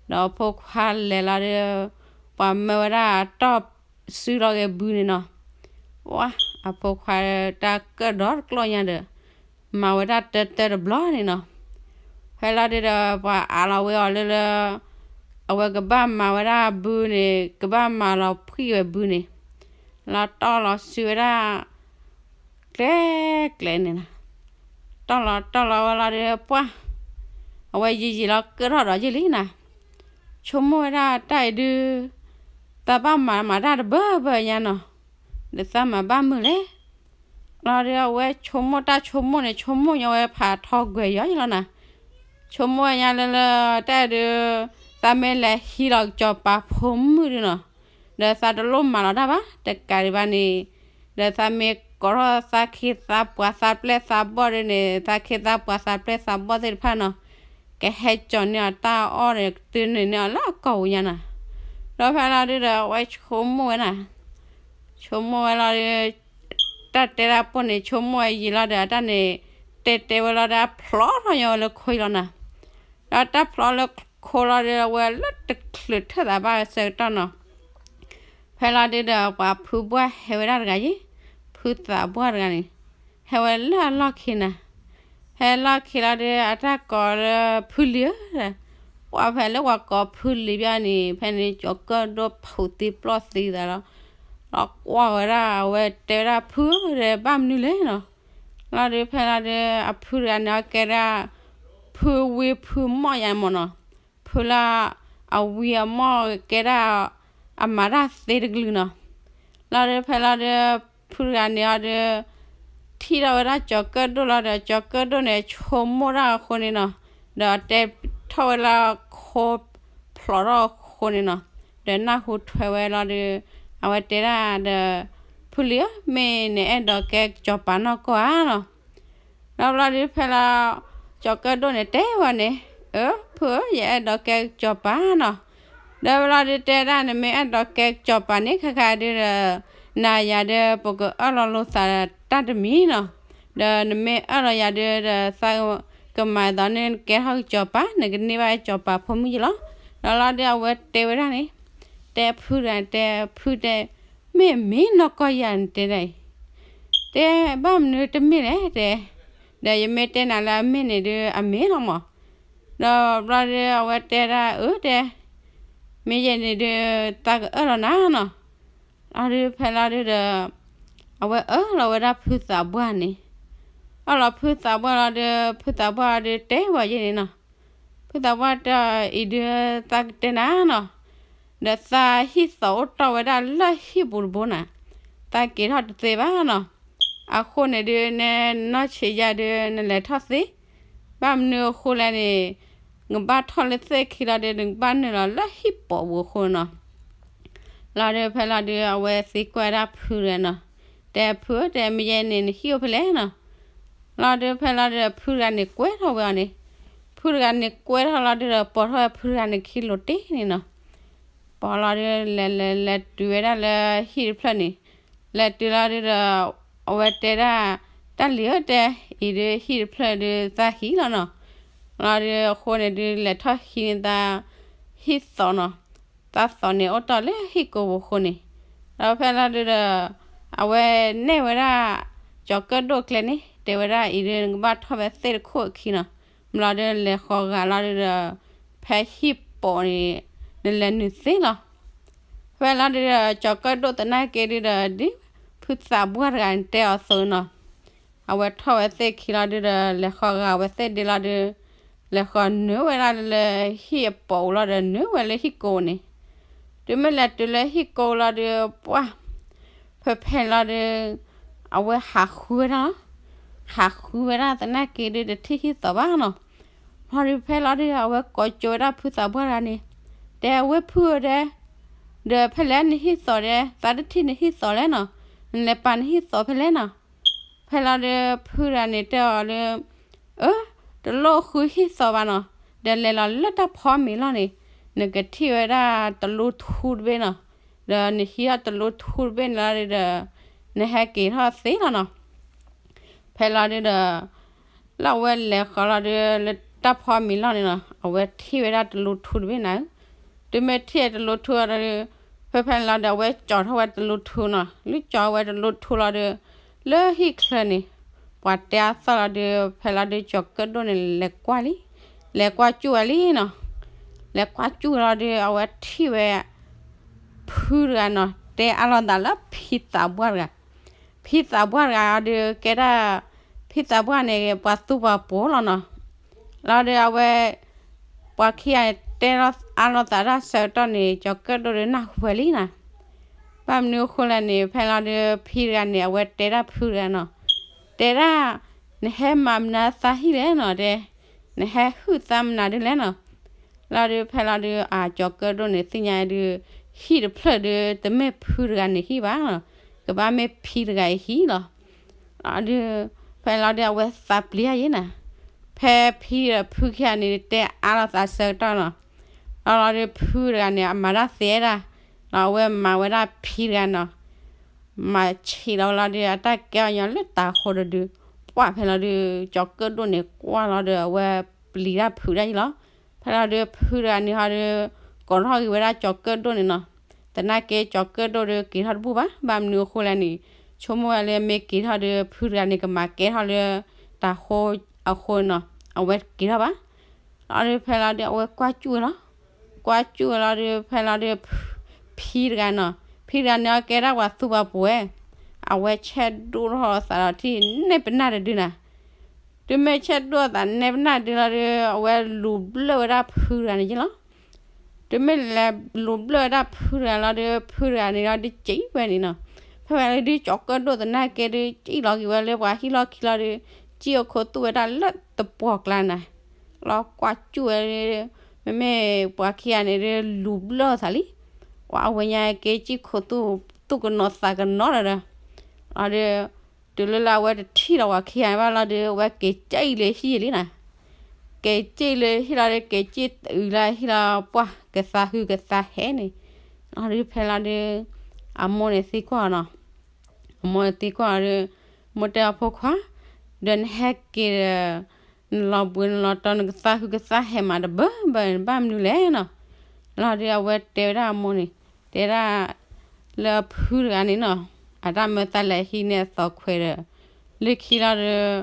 ဒီးအဖိခွါလဲၤလီၤဒီး ပှၤမၢဝဲဒၣ်တီၢ်စုလီၤဂဲၤဘုန့ၣ်နီၤ, ဝါ အဖိခွါတၢ်ကၢၣ်ဒီတကျီၢ်ညါဒီး မၤဝဲဒၣ်တၢတၢတဘျီန့ၣ်နီၤ, ဖဲလီၤဒုးဒီး ပှၤအးလီၤဝဲအီၤလၢလၢ အဝဲကဘၣ်မၤဝဲဒၣ်ဘုန့ၣ် ကဘၣ်မၤလီၤဖှံဝဲဘုန့ၣ်, လီၤတီၢ်လီၤစုဝဲဒၣ် ကျဲ ကျဲန့ၣ်နီၤ, တီၢ်လီၤတီၢ်လီၤဝဲလီၤဒီး ပှၢ် အဝဲယံာ်ယံာ်လီၤကၢၣ်ထီၣ်ဒီးယုၢ်လံနီၤ, ဆိကမိၣ်ဝဲဒၣ်တၢ်အံၤဒုး သးဘၣ်မၤမၤတၢ်တဘၢဘၢညါနီၤ, ဒီးသးမၤဘၣ်မုာ်လဲၣ် လီၤဒီးအဝဲဆိကမိၣ်တၢ်ဆိကမိၣ်န့ၣ် ဆိကမိၣ်ညီဝဲဖးထီကွဲၤယီၤယလီၤနီၤ, ဆိကမိၣ်ဝဲညါလၢလၢ တၢ်အံၤဒုး သးမ့ၢ်လဲၤဟံးလီၤကစီၤပၤဖိမုၣ်ဒုးနီၤ, ဒီးသးတလိၣ်မၤလီၤတၢ်ဘၣ် တကးဒံးဘၣ်န့ၣ်, ဒီးသးမ့ၢ်ကိးထီၣ်သးခ့သးပှၤသးပျဲၢ်သးဘီၣ်ဒုးန့ၣ် သးခ့သးပှၤသးပျဲၢ်သးဘီၣ်သ့ၣ်တဖၣ်နီၤ, ကဟဲကၠီၤန့ၢ်အီၤတၢ်အီၣ်န့ၣ် ကတုၤန့ၢ်န့ၢ်အီၤလၢအကီၢ်ပူၤညါနီၤ, ဒီးဖဲလီၤဒုးဒီး အဝဲဆိကမိၣ်ဝဲနီၤ ဆိကမိၣ်ဝဲလီၤဒီး တၢ်တဲတၢ်ပိၢ်န့ၣ် ဆိကမိၣ်ဝဲယံာ်လီၤဒီး အတၢ်န့ၣ် တဲတဲဝဲလီၤဒီး အဖျိထီၣ်ညီဝဲလၢခိလီၤနီၤ, ဒီးတၢ်ဖျိလၢခိလီၤဒီး အဝဲလၢတချုးထၢၣ်သးဘၣ်ဆၢကတီၢ်နီၤ, ဖဲလီၤဒုးဒီး ပှၤဖုဘှၢ်ဟဲဝဲဒၣ်တဂၤယ့ၣ်, ဖုသးဘှၢ်တဂၤန့ၣ် ဟဲဝဲလၢအလီၢ်ခံနီၤ, ဟဲလီၢ်ခံလီၤဒီး အတၢ်ကိးလၢဖုလံၤဧၢ, ပှၤဖဲလၢပှၤကိးဖုလံၤဘၣ်န့ၣ် ဖဲန့ၣ်ကၠီၤကၢၣ်ဒိၣ်ဖုးသံပျီၢ်သံသးလီၤ, လီၤကွၢ်ဝဲဒၣ် အဝဲတဲဝဲဒၣ်ဖုဧၢဒီး ဘၣ်မနုၤလဲၣ်နီၤ, လီၤဒုးဖဲလီၤဒီး အဖုတဂၤန့ၣ် အကဲဒၣ် ဖုဝံဖုမီၢ်ယါမၢ်နီၤ, ဖုလၢအဝံအမီၢ်ကဲဒၣ် အမၤတၢ်သ့တကလုာ်နီၤ, လီၤဒုးဖဲလီၤဒီး ဖုတဂၤန့ၣ်အီၤဒီး ထံၣ်ထီၣ်ဝဲဒၣ်ကၠီၤကၢၣ်ဒိၣ်လီၤဒီး ကၠီၤကၢၣ်ဒိၣ်န့ၣ် ဆိကမိၣ်တၢ်အဃိန့ၣ်နီၤ, ဒီးတဲထီၣ်ဝဲလၢခိ ဖျိးထီၣ်အဃိန့ၣ်နီၤ, ဒီးနၢ်ဟူထွဲဝဲလီၤဒီး အဝဲတဲဒၣ်ဒီး ဖုလံၤဧၢ မ့ၢ်နအဲၣ်ဒိးကဲကစီၤပၤနီၢ်ကီၢ်ဧါနီၤ, ဒီးဘျီဒုးဖဲလီၤ ကၠီၤကၢၣ်ဒိၣ်န့ၣ်တဲဝဲန့ၣ်, အၢ ဖုဧၢ ယအဲၣ်ဒိးကဲကစီၤပၤနီၤ, ဒီးဘျီဒုးတဲဒၣ် နမ့ၢ်အဲၣ်ဒိးကဲကစီၤပၤန့ၣ် ခဲခါဒုးဒီး နၤယၤဒီး ပကအၢၣ်လီၤလိာ်သးတၢ်တမံၤနီၤ, ဒီးနမ့ၢ်အၢၣ်လီၤယၤဒုးဒီး သးကမၤသိးန့ၣ် နကဲထီၣ်ကစီၤပၤ နကန့ၢ်ဘၣ်ကစီၤပၤဖိမုၣ်ယလီၤ, ဒီးလီၤဒုးအဝဲတဲဝဲဒၣ်န့ၣ်, တဲဖုတဂၤ တဲဖုတဲ မ့ၢ်မ့ၢ်နီၢ်ကီၢ်ယၤနတဲဒၣ်အံၤ, တဲဘၣ်မနုၤတမ့ၢ်လဲၣ်တဲ, ဒီးယမ့ၢ်တဲနၤလၢအမ့ၢ်န့ၣ်ဒုးအမ့ၢ်လီၤမး. ဒီးဘျီဒုးအဝဲတဲဒၣ်အၢတဲ မ့ၢ်ယဲန့ၣ်ဒုး သးကအၢၣ်လီၤနၤနီၤ. လီၤဒုးဖဲလီၤဒုးဒီး အဝဲအၢၣ်လီၤဝဲဒၣ်ဖုသးပှၢ်န့ၣ်, အၢၣ်လီၤဖုသးပှၢ်လီၤဒုး ဖုသးပှၢ်ဒုးတဲဝဲယဲန့ၣ်နီၤ. ဖုသးပှၢ်တဲအီၤအံၤဒုး သးကတဲနၤနီၤ, ဒီးသးဟံၣ်သီၣ်အိၣ်တီၢ်ဝဲဒၣ်လၢဟံၣ်ပူၤတဘိနၤ, သးက့ၤထီၣ်တသ့ဘၣ်နီၤ. အဃိန့ၣ်ဒုး နနီၢ်ဆံးယၤဒုး နလဲၤထီၣ်သ့, ဘၣ်မနုၤအဃိလဲၣ်န့ၣ် နကဘၣ်ထီၣ်လၢသ့ၣ်ခံလီၤဒုး နကဘၣ်နုာ်လီၤလၢဟံၣ်ပီးပူၤအဃိနီၤ. လီၤဒုးဖဲလီၤဒုးအဝဲသံကွၢ်ဝဲဒၣ်ဖုတဂၤနီၤ, တဲဖုဧၢ တဲမ့ၢ်ယဲန့ၣ် နဟံၣ်အိၣ်ဖဲလဲၣ်နီၤ. လီၤဒုးဖဲလီၤဒုးဖုတဂၤန့ၣ်ကွဲထီၣ်ဝဲအီၤန့ၣ်, ဖုတဂၤန့ၣ်ကွဲထီၣ်လီၤဒုးဒီး ပိာ်ထီၣ်ဝဲဖုတဂၤန့ၣ်ခံလိၤတ့ၢ်န့ၣ်နီၤ. ပိာ်လီၤဒုး လဲၤလဲၤလဲၤတုၤဝဲဒၣ်လၢဟံၣ်တဖျၢၣ်န့ၣ်, လဲၤတုၤလီၤဒုးဒီး အဝဲတဲဒၣ် တၢ်လံၤဧၢ တဲ အံၤဒုးဟံၣ်တဖျၢၣ်ဒုးသးဟံးလီၤနီၤ. လီၤဒုးအဃိန့ၣ်ဒုး လဲၤထီၣ်ဟံးန့ၢ်သးဟံၣ်သီၣ်နီၤ, သးသီၣ်န့ၣ်အိၣ်တီၢ်လၢဟံၣ်ကိာ်ပူၤအဃိန့ၣ်, ဒီးဖဲလီၤဒုးဒီး အဝဲနဲၣ်ဝဲဒၣ် ကၠီၤကၢၣ်ဒိၣ်ကျဲန့ၣ် တဲဝဲဒၣ်အံၤဒုး နကဘၣ်ထီၣ်ဖဲသ့ၣ်တခိၣ်အခံနီၤ. မ့ၢ်လီၤဒုးလဲၤဃီၤဂာ်လီၤဒုးဒီး ဖဲဟံၣ်ပီးန့ၣ် နလဲၤနုာ်သ့လီၤ. ဖဲလီၤဒုးဒီး ကၠီၤကၢၣ်ဒိၣ်သနာ်က့ဒုးဒီး ဒ်ဖုသးပှၢ်တဂၤန့ၣ်တဲအီၤအသိးနီၤ, အဝဲထီၣ်ဝဲသ့ၣ်ခံလီၤဒုးဒီး လဲၤဃီၤဂာ်ဝဲသ့ၣ်ဒ့လီၤဒုး, လဲၤဃီၤနုာ်ဝဲဒၣ်လၢဟံၣ်အပီးလီၤဒီး နုာ်ဝဲလၢဟံၣ်ကိာ်န့ၣ်, တုၤမ့ၢ်လဲၤတုၤလၢဟံၣ်ကိာ်လီၤဒုး ပှၢ် ဖဲဖဲလီၤဒုး အဝဲဟးဃုဝဲဒၣ်လီၤ. ဟးဃုဝဲဒၣ်သနာ်က့ဒုး တထံၣ်ဟံၣ်သီၣ်ဘၣ်နီၤ. လီၤဒုးဖဲလီၤဒုး အဝဲကိးကၠိဝဲဒၣ်ဖုသးပှၢ်တဂၤန့ၣ်, တဲဝဲဖုဧၢဒဲ, ဒီးဖဲလဲၣ်နဟံၣ်သီၣ်ဒဲ, သးတထံၣ်နဟံၣ်သီၣ်လဲၣ်နီၤ, နလဲၤပာ်နဟံၣ်သီၣ်ဖဲလဲၣ်နီၤ. ဖဲလီၤဒုးဖုတဂၤန့ၣ်တဲအီၤလၢ အၢ, တလိၣ်ဃုဟံၣ်သီၣ်ဘၣ်နီၤ, ဒီးလဲၤလီၤလၢတၢ်ဖီမ့ၤလီၤန့ၣ်, နကထံၣ်ဝဲဒၣ်တလူထူတဘ့ၣ်နီၤ, ဒီးနဟံးထီၣ်တလူထူတဘ့ၣ်န့ၣ်လီၤဒုးဒီး နဟဲက့ၤထီၣ်သ့လီၤနီၤ. ဖဲလီၤဒုးဒီး လၢအဝဲလဲၤဃီၤလီၤဒုး လၢတၢ်ဖီမ့ၤလီၤန့ၣ်နီၤ, အဝဲထံၣ်ဝဲဒၣ်တလူထူတဘ့ၣ်နၤ, တုၤမ့ၢ်ထံၣ်တလူထူလီၤဒုး ဖဲဖဲန့ၣ်လီၤဒီး အဝဲကၠီထီၣ်ဝဲတလူထူနီၤ, လၢကၠီဝဲတလူထူလီၤဒုး လၢဟံၣ်ချၢန့ၣ် ပှၤတဲအသီၣ်လီၤဒုး ဖဲလီၤဒုး ကၠီၤကၢၣ်ဒိၣ်န့ၣ် လဲၤကွၢ်လံ, လဲၤကွၢ်စူၣ်ဝဲလံနီၤ. လဲၤကွၢ်စူၣ်လီၤဒုး အဝဲထံၣ်ဝဲ ဖုတဂၤနီၤ တဲအါလိာ်သးလၢဖံသးပှၢ်တဂၤ, ဖံသးပှၢ်တဂၤအီၤဒုး ကဲဒၣ် ဖံသးပှၢ်န့ၣ် ပှၤသူပှၤပိာ်လီၤနီၤ. လီၤဒုးအဝဲ ပှၤခံဂၤန့ၣ် တဲအါလိာ်သးတၢ်ဆၢကတီၢ်န့ၣ် ကၠီၤကၢၣ်ဒိၣ်ဒုးနၢ်ဟူဝဲလံနီၤ. ဘၣ်မနုၤအဃိလဲၣ်န့ၣ် ဖဲလီၤဒုး ဖံတဂၤန့ၣ် အဝဲတဲဒၣ်ဖုတဂၤနီၤ, တဲဒၣ် နဟဲမၤမနုၤသးဟံၣ်လဲၣ်နီၤ တဲ, နဟဲဟုၣ်သးမနုၤဒုးလဲၣ်နီၤ. လီၤဒုးဖဲလီၤဒုး အကၠီၤကၢၣ်ဒိၣ်န့ၣ် သ့ၣ်ညါဒုး ဟံၣ်တဖျၢၣ်ဒုး တမ့ၢ်ဖုတဂၤန့ၣ်ဟံၣ်ဘၣ်နီၤ, ကဘၣ်မ့ၢ်ဖံတဂၤအံၤဟံၣ်လီၤ. လီၤဒုး ဖဲလီၤဒုး အဝဲသးပျံၤယဲနီၤ, ဖဲဖံဒီးဖုခံဂၤန့ၣ် တဲအါလိာ်သးဆၢကတီၢ်နီၤ. လီၤလီၤဒုး ဖုတဂၤန့ၣ် အမၤတၢ်သ့ဒၣ်, လီၤအဝဲမၤဝဲဒၣ်ဖံတဂၤနီၤ, မၤဆံးလီၤဝဲလီၤဒုး အတၢ်ကဲအီၤညီလၢတၤဃိတဒု, ပှၢ်ဖဲလီၤဒုး ကၠီၤကၢၣ်ဒိၣ်န့ၣ် ကွၢ်လီၤဒီး အဝဲပျံၤတၢ်ဖုးဒၣ်ယံလီၤ. ဖဲလီၤဒုး ဖုတဂၤန့ၣ်ဟီဒုး ကိးထီၣ်က့ၤဝဲဒၣ်ကၠီၤကၢၣ်ဒိၣ်န့ၣ်နီၤ, သနာ်က့ ကၠီၤကၢၣ်ဒိၣ်ဒုးက့ၤထီၣ်တဘူၣ်ဘၣ်, ဘၣ်မနုၤအဃိလဲၣ်န့ၣ် ဆိကမိၣ်ဝဲလၢမ့ၢ်က့ၤထီၣ်ဒုး ဖုတဂၤန့ၣ် ကမၤကဲထီၣ်လၢတၤဃိအဃိနီၤ, အဝဲတက့ၤထီၣ်ဘၣ်. လီၤဒုးဖဲလီၤဒုး အဝဲကွၢ်စူၣ်ဝဲလီၤ, ကွၢ်စူၣ်ဝဲလီၤဒုး ဖဲလီၤဒုး ဖံတဂၤနီၤ, ဖံတဂၤန့ၣ် အကဲဒၣ်ပှၤသူပှၤပိာ်ဝဲ, အဝဲဆဲးဒိၣ်ထီၣ်သးဒီးထံၣ်နဲၣ်ပနၢ်တဒုနီၤ. တုၤမ့ၢ်ဆဲးဒိၣ်သးနဲၣ်ပနၢ်တဒုလီၤဒုး အဝဲလူၤဘျၢၣ်ဝဲဒၣ်ဖုတဂၤန့ၣ်ယ့လီၤ. တုၤမ့ၢ်လဲၤလူၤဘျၢၣ်ဝဲဒၣ်ဖုတဂၤလီၤဒုး ဖုတဂၤန့ၣ်ဒီးဒုးစံးဝဲန့ၣ်နီၤ, ဖဲဝဲလီၤဒုး ကၠီၤကၢၣ်ဒိၣ်သနာ်က့ဒုး စံးလီၤက့ၤဝဲလၢပှၤဟံၣ်လီၢ်ခံလီၤဒုး စံးအခိၣ်သူၣ်ဝဲဒၣ်လၢတပှီၢ်ကျါနၤ, လီၤကွၢ်စူၣ်ဝဲဒုး မ့မ့ၢ်ပှၤခံဂၤန့ၣ်ဒုး လူၤဘျၢၣ်သးလံ, ပှၤအဝဲညါက့ၤစံးခိၣ်သူၣ် သူၣ်ကနိးသးကနိးလီၤဒီး လီၤဒုး တုၤလၢလၢအဝဲတထံၣ်လီၤပှၤခံဂၤဘၣ်လီၤဒုး အဝဲက့ၤစံးလၢဟံၣ်လံနၤ, က့ၤစံးလၢဟံၣ်လီၤဒုး က့ၤစံးတုၤလၢဟံၣ်လီၤပှၢ် ကသးဟုကသးဟဲန့ၣ်, လီၤဒုးဖဲလီၤဒုး အမိၢ်န့ၣ်သံကွၢ်နီၤ, အမိၢ်န့ၣ်သံကွၢ်အီၤဒုး မိၢ်တဲအီၤဖိခွါ, ဒီးနဟဲက့ၤဒီး နလီၤဘှံးနလီၤတီၤ နကသးဟုကသးဟဲမးတဘၢဘၢန့ၣ် ဘၣ်မနုၤလဲၣ်နီၤ. လီၤဒုးအဝဲတဲဝဲဒၣ်အမိၢ်န့ၣ်, တဲဒၣ်လၢဖုတဂၤန့ၣ်နီၤ, အတၢ်မၢသးလဲၤဟံးန့ၢ်အသီခွဲးဒီး လၢခံလီၤဒုး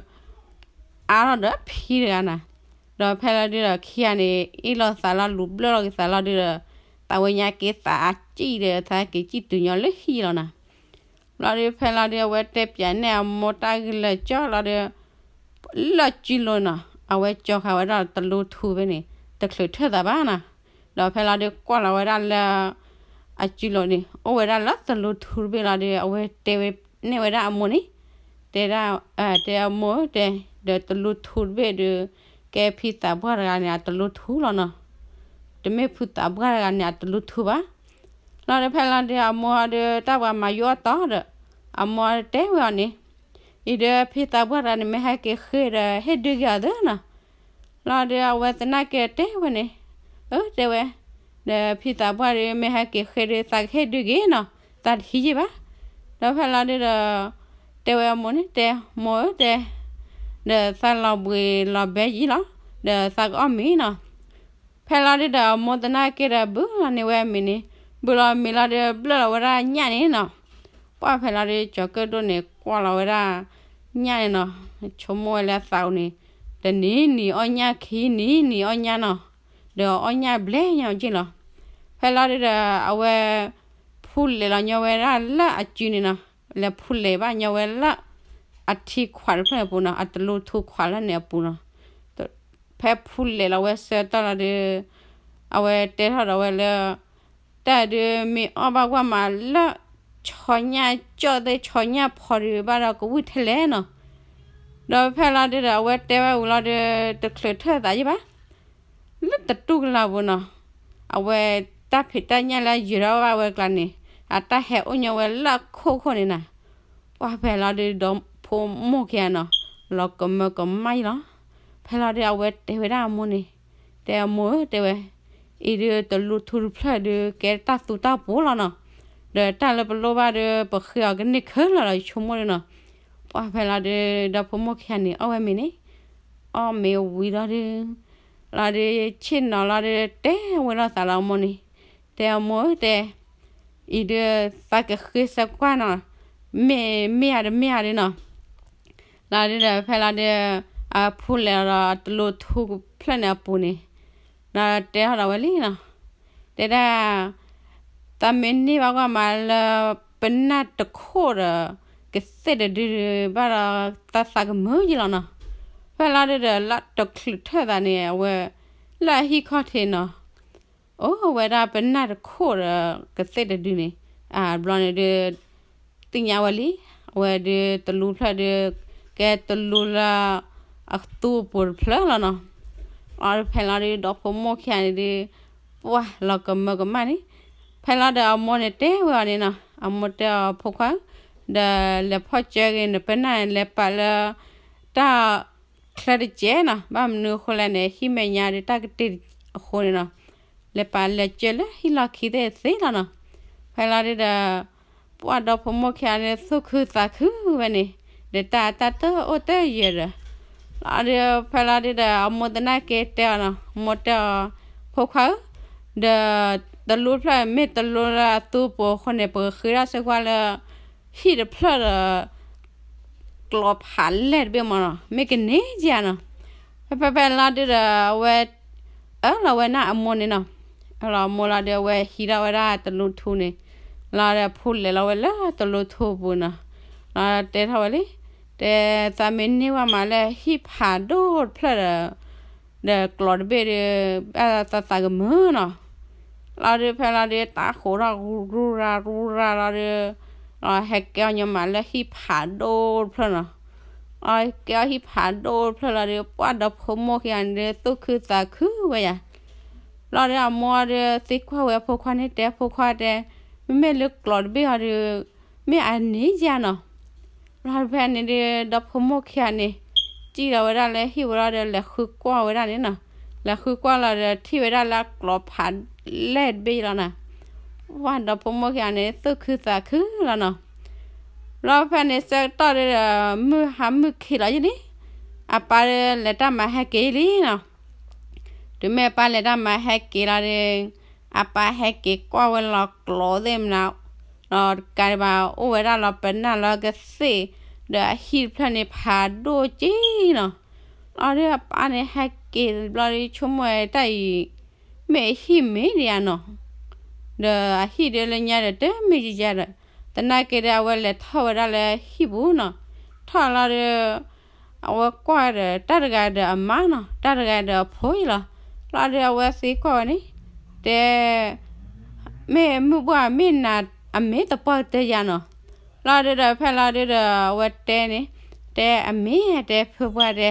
အါထီၣ်ဒီးဖံတဂၤနၤ. ဒီးဖဲလီၤဒုဒီးခံဂၤန့ၣ် အ့ၣ်လိာ်သးလီၤ လူၤဘျၢၣ်လိာ်က့ၤသးလီၤဒုဒီး သးဝဲညါက့ၤသးအစံၣ်ဒီး သးက့ၤစံၣ်တုၤညီလၢဟံၣ်လီၤနၤ. လီၤဒုဖဲလီၤဒု အဝဲတဲပၠးန့ၢ်အမိၢ်တၢ်ဂ့ၢ်လၢာ်ကၠီလီၤဒု လၢအစုလိၤနီၤ အဝဲကၠီဃာ်ဝဲဒၣ်တလူထူဖဲန့ၣ် တချုးထၢၣ်သးဘၣ်နီၤ. ဒီးဖဲလီၤဒုကွၢ်လီၤဝဲဒၣ်လၢ အစုလိၤန့ၣ် အိၣ်ဝဲဒၣ်လၢတလူထူတဘ့ၣ်လီၤဒု အဝဲတဲဝဲန့ၢ်ဝဲဒၣ်အမိၢ်န့ၣ် တဲဒၣ် တဲအမိၢ်ဧၢတဲ ဒီးတလူထူတဘ့ၣ်ဒု ကဲဖံသးပှၢ်တဂၤန့ၣ် အတလူထူလီၤနီၤ. တမ့ၢ်ဖုသးပှၢ်တဂၤန့ၣ် အတလူထူဘၣ်. လီၤဒုဖဲလီၤဒုအမိၢ်အီၤဒု တၢ်ပှၤမၤယိၣ်အီၣ်တီဒီး အမိၢ်အီၤတဲဝဲအီၤန့ၣ် အံၤဒုဖံသးပှၢ်တဂၤန့ၣ် မ့ၢ်ဟဲက့ၤဃ့ဒီး ဟ့ၣ်ဒုးက့ၤအီၤသ့နီၤ. လီၤဒုအဝဲသနာ်က့တဲဝဲန့ၣ် အၢတဲဝဲ ဒီးဖံသးပှၢ်ဒု မ့ၢ်ဟဲက့ၤဃ့ဒု သးကဟ့ၣ်ဒုးက့ၤနီၤ သးတဟံးယ့ၢ်ဘၣ်. ဒီးဖဲလီၤဒုဒီး တဲဝဲအမိၢ်န့ၣ် တဲမိၢ်ဧၢတဲ ဒီးသးလီၤဘှံးလီၤဘဲယံၤလီၤ ဒီးသးကအီၣ်မ့ၤနီၤ. ဖဲလီၤဒုဒီးအမိၢ်သနာ်က့ဒီး ဘုလီၤန့ၢ်ဝဲအမ့ၤန့ၣ် ဘုလီၤမ့ၤလီၤဒု ဘျၢၣ်လီၤဝဲဒၣ်ညၣ်န့ၣ်နီၤ. ပှၢ်ဖဲလီၤဒု ကၠီၤကၢၣ်ဒိၣ်န့ၣ် ကွၢ်လီၤဝဲဒၣ်ညၣ်န့ၣ်နီၤ ဆိကမိၣ်ဝဲလၢအသးအူန့ၣ် တနံၤနံၤအီၣ်ညၣ် ခံနံၤနံၤအီၣ်ညၣ်နီၤ ဒီးအီၣ်ညၣ်ဘျဲၣ်ညါက့ၢ်လီၤ. ဖဲလီၤဒုဒီး အဝဲ ဖူလဲးလီၤညီဝဲဒၣ်လၢအစုန့ၣ်နီၤ လဲၤဖူလဲးဘၣ်ညီဝဲလၢ အထံခွးတဖျၢၣ်န့ၣ်အပူၤနီၤ အတလူထူခွးလၢန့ၣ်အပူၤနီၤ. ဖဲဖူလဲးလီၤဝဲဆၢကတီၢ်လီၤဒု အဝဲတဲထီၣ်ဒီးဝဲလၢ တၢ်ဒုမ့ၢ်အီၣ်ဘၣ်ကွၢ်မးလၢ ဆီညၣ်ကၠီၣ်သ့ၣ် ဆီညၣ်ဖီဒုဘၣ်ဒီးကဝံၣ်ထဲလဲၣ်နီၤ. ဒီးဖဲလီၤဒုဒီး အဝဲတဲဝဲဝံၤလီၤဒု တချုးထၢၣ်သးယ့ၢ်ဘၣ် လၢတတူၢ်ကလာ်ပူၤနီၤ အဝဲတၢ်ဖံးတၢ်ညၣ်လၢယၢၤထီၣ်ဘၣ်ဝဲကျါန့ၣ် အတၢ်ဟဲအိၣ်ညီဝဲလၢအခိၣ်ခိၣ်န့ၣ်နီၤ. ပှၢ်ဖဲလီၤဒု ဒီဖိမိၢ်ခံဂၤနီၤ လီၤကမၢကမၣ်ယ့ၢ်လီၤ. ဖဲလီၤဒု အဝဲတဲဝဲဒၣ်အမိၢ်န့ၣ် တဲအမိၢ်ဧၢ တဲဝဲ အံၤဒုတလူထူတဖျၢၣ်ဒု ကဲတၢ်သူတၢ်ပူၤလီၤနီၤ. ဒီးတၢ်လၢပလိၣ်ဘၣ်ဒု ပဃ့အီၤကန့ၢ်ခဲလၢာ်လီၤ ယဆိကမိၣ်ဒုနီၤ. ပှၢ်ဖဲလီၤဒု ဒီဖိမိၢ်ခံဂၤန့ၣ် အီၣ်ဝဲမ့ၤန့ၣ် အီၣ်မ့ၤဝံၤလီၤဒု လီၤဒု ဆ့ၣ်နီၤလီၤဒု တဲဝဲလိာ်သးလီၤအမိၢ်န့ၣ် တဲအမိၢ်ဧၢ တဲ အံၤဒု သးကဃ့ဆၢကွၢ်နီၤ မ့ၢ်မ့ၢ်ဧါတမ့ၢ်ဧါဒုနီၤ. လီၤဒုဒီးဖဲလီၤဒု အဖူလဲးလီၤဒီးတလူထူဖျၢၣ်န့ၣ်အပူၤန့ၣ် လီၤတဲထီၣ်ဒီးဝဲလံနီၤ တဲဒၣ် သးမ့ၢ်န့ၢ်ဘၣ်ကွၢ်မးလၢ ပနၢ်တခိၣ်ဒီး ကသ့ၣ်တဒုဘၣ်ဒီး သးသးကမၢယ့ၢ်လီၤနီၤ. ဖဲလီၤဒုဒီး လၢတချုးထၢၣ်သးန့ၣ် အဝဲ လၢအဟံၣ်ခီၣ်ထံးနီၤ အိၣ်ဝဲဒၣ်ပနၢ်တခိၣ်ဒီး ကသ့ၣ်တဒုန့ၣ် အဘျီန့ၣ်ဒု သ့ၣ်ညါဝဲလံ အဝဲဒုတလူဖျၢၣ်ဒု ကဲတလူလၢ အသူအပူၤတဖျၢၣ်လီၤနီၤ. အဖဲလီၤဒု ဒီဖိမိၢ်ခံဂၤန့ၣ်ဒု ပှၢ်လီၤကမၢကမၣ်န့ၣ် ဖဲလီၤဒီးအမိၢ်န့ၣ်တဲဝဲအီၤန့ၣ်နီၤ အမိၢ်တဲအီၤဖိခွါဧၢ ဒီးလဲၤဖီၣ်ကၢက့ၤနပနၢ်န့ၣ် လဲၤပာ်လၢ တၢ် ချၢတကဲးနီၤ ဘၣ်မနုၤအဃိလဲၣ်န့ၣ် ဟံၣ်မဲာ်ညါဒုတၢ်ကတ့ၢ်အဃိန့ၣ်နီၤ လဲၤပာ်လဲၤကၢလၢဟံၣ်လီၢ်ခံသ့ၣ်သ့လီၤနီၤ. ဖဲလီၤဒုဒီး ပှၢ်ဒီဖိမိၢ်ခံဂၤန့ၣ် သူၣ်ခုသးခုဝဲန့ၣ် ဒီးတၢ်တၢ်တအိၣ်တယၢၤဒီး လီၤဒု ဖဲလီၤဒုဒီး အမိၢ်သနာ်က့တဲအီၤနီၤ မိၢ်တဲအီၤ ဖိခွါဧၢ ဒီးတလူဖျၢၣ်မ့ၢ်တလူလၢအသူအပူၤအဃိန့ၣ် ပကဃ့ထီၣ်စ့ၢ်ကီးလၢ ဟံၣ်တဖျၢၣ်ဒီး ကျိးဖးလဲၢ်တဘ့ၣ်မးနီၤ မ့ၢ်ကန့ၢ်ယၤနီၤ. ဖဲဖဲဖဲလီၤဒုဒီး အဝဲ အၢၣ်လီၤဝဲန့ၣ်အမိၢ်န့ၣ်နီၤ အၢၣ်လီၤအမိၢ်လီၤဒု အဝဲဟံးထီၣ်ဝဲဒၣ်တလူထူန့ၣ် လီၤဒီးဖူလဲးလီၤဝဲလၢတလူထူပူၤနီၤ လီၤတဲထီၣ်ဝဲလံ တဲ သးမ့ၢ်န့ၢ်ဝဲမးလၢဟံၣ်ဖးဒိၣ်တဖျၢၣ်ဒီး ဒီးကျိးတဘ့ၣ်ဒု ဘၣ်သးသးကမၢနီၤ. လီၤဒု ဖဲလီၤဒု တၢ်ဃိးထီၣ်ရူရၤရူရၤလီၤဒု ဟဲကဲအီၤညီမးလၢဟံၣ်ဖးဒိၣ်တဖျၢၣ်နီၤ. ကဲအီၤဟံၣ်ဖးဒိၣ်တဖျၢၣ်လီၤဒု ပှၢ်ဒီဖိမိၢ်ခံဂၤန့ၣ်ဒု သူၣ်ခုသးခုဝဲယၤ လီၤဒုအမိၢ်အီၤဒု သံကွၢ်ဝဲအဖိခွါန့ၣ် တဲအဖိခွါတဲ မ့မ့ၢ်လၢကျိးတဘ့ၣ်အီၤဒု မ့ၢ်အန့ၢ်ယၤနီၤ. လီၤဖဲန့ၣ်ဒု ဒီဖိမိၢ်ခံဂၤန့ၣ် စံၣ်လီၤဝဲဒၣ်လၢဟံၣ်ဝဲလီၤဒီး လဲၤဃုကွၢ်ဝဲဒၣ်န့ၣ်နီၤ. လဲၤဃုကွၢ်လီၤဒီး ထံၣ်ဝဲဒၣ်လၢအကျိးဖးလဲၢ်တဘ့ၣ်လီၤနီၤ. ပှၢ်ဒီဖိမိၢ်ခံဂၤန့ၣ် သူၣ်ခုသးခုလီၤနီၤ. လီၤဖဲန့ၣ်ဆၢကတီၢ်ဒုဒီး မုၢ်ဟါမုၢ်ခံးလီၤယလံ အပၢ်ဒု လဲၤတၢ်မၤဟဲက့ၤလံနီၤ. တုၤမ့ၢ်အပၢ်လဲၤတၢ်မၤဟဲက့ၤလီၤဒု အပၢ်ဟဲက့ၤကွၢ်ဝဲလီၤကျိးသ့ၣ်မနုၤ လီၤတကးဒံးဘၣ် အိၣ်ဝဲဒၣ်လီၤပနၢ်လၢကသ့ၣ် ဒီးအဟံၣ်တဖျၢၣ်န့ၣ်ဖးဒိၣ်က့နီၤ. လီၤဒုးအပၢ်န့ၣ်ဟဲက့ၤတဘျီဒုး ဆိကမိၣ်ဝဲတၢ်အံၤ မ့ၢ်အဟံၣ်မ့ၢ်ဒံးဧါနီၤ, ဒီးအဟံၣ်ဒုးလၢညါဒီးတမ့ၢ်ယယါဒီး သနာ်က့ဒီးအဝဲလဲၤထီၣ်ဝဲဒၣ်လၢဟံၣ်ပူၤနီၤ, ထီၣ်လီၤဒီး အဝဲကွၢ်ဒီးတၢ်တဂၤဒီးအမါနီၤ, တၢ်တဂၤဒီးအဖိအံၤလီၤ. လီၤဒုးအဝဲသံကွၢ်ဝဲန့ၣ် တဲ မ့ၢ်မုၢ်ပှၢ်မ့ၢ်နၤအမ့ၢ်သပှၢ်ကတၢၢ်ယါနီၤ. လီၤဒုးဒီးဖဲလီၤဒုးဒီးအဝဲတဲန့ၣ် တဲအမ့ၢ်တဲဖုပှၢ်တဲ,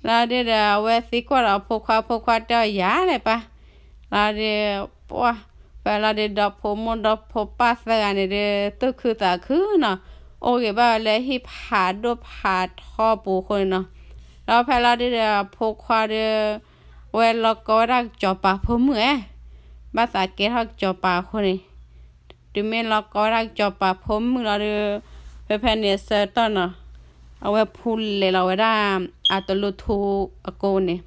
လီၤဒုးဒီးအဝဲသံကွၢ်ဒီးအဖိခွါ ဖိခွါတဲအီၤယၤလဲၣ်ပၢ်. လီၤဒုး ပှၢ် ဖဲလီၤဒုးဒီဖိမိၢ်ဒီဖိပၢ်သၢဂၤန့ၣ်ဒုး သူၣ်ခုသးခုနီၤ, အိၣ်ဂ့ၤဘၣ်ဝဲလၢဟံၣ်ဖးဒိၣ်ဖးထီပူၤအဃိန့ၣ်နီၤ. ဒီးဖဲလီၤဒုးဒီးအဖိခွါဒုး အဝဲလီၤကီဝဲဒၣ်ကစီၤပၤဖိမုၣ်ဧဲ, ဘၣ်သးကဲထီၣ်ကစီၤပၤအဃိန့ၣ် တုၤမ့ၢ်လီၤကီဝဲဒၣ်ကစီၤပၤဖိမုၣ်လီၤဒုး ဖဲဖဲန့ၣ်အဆၢကတီၢ်နီၤ အဝဲဖူလဲးလီၤဝဲဒၣ် အတလူထူအကိန့ၣ်,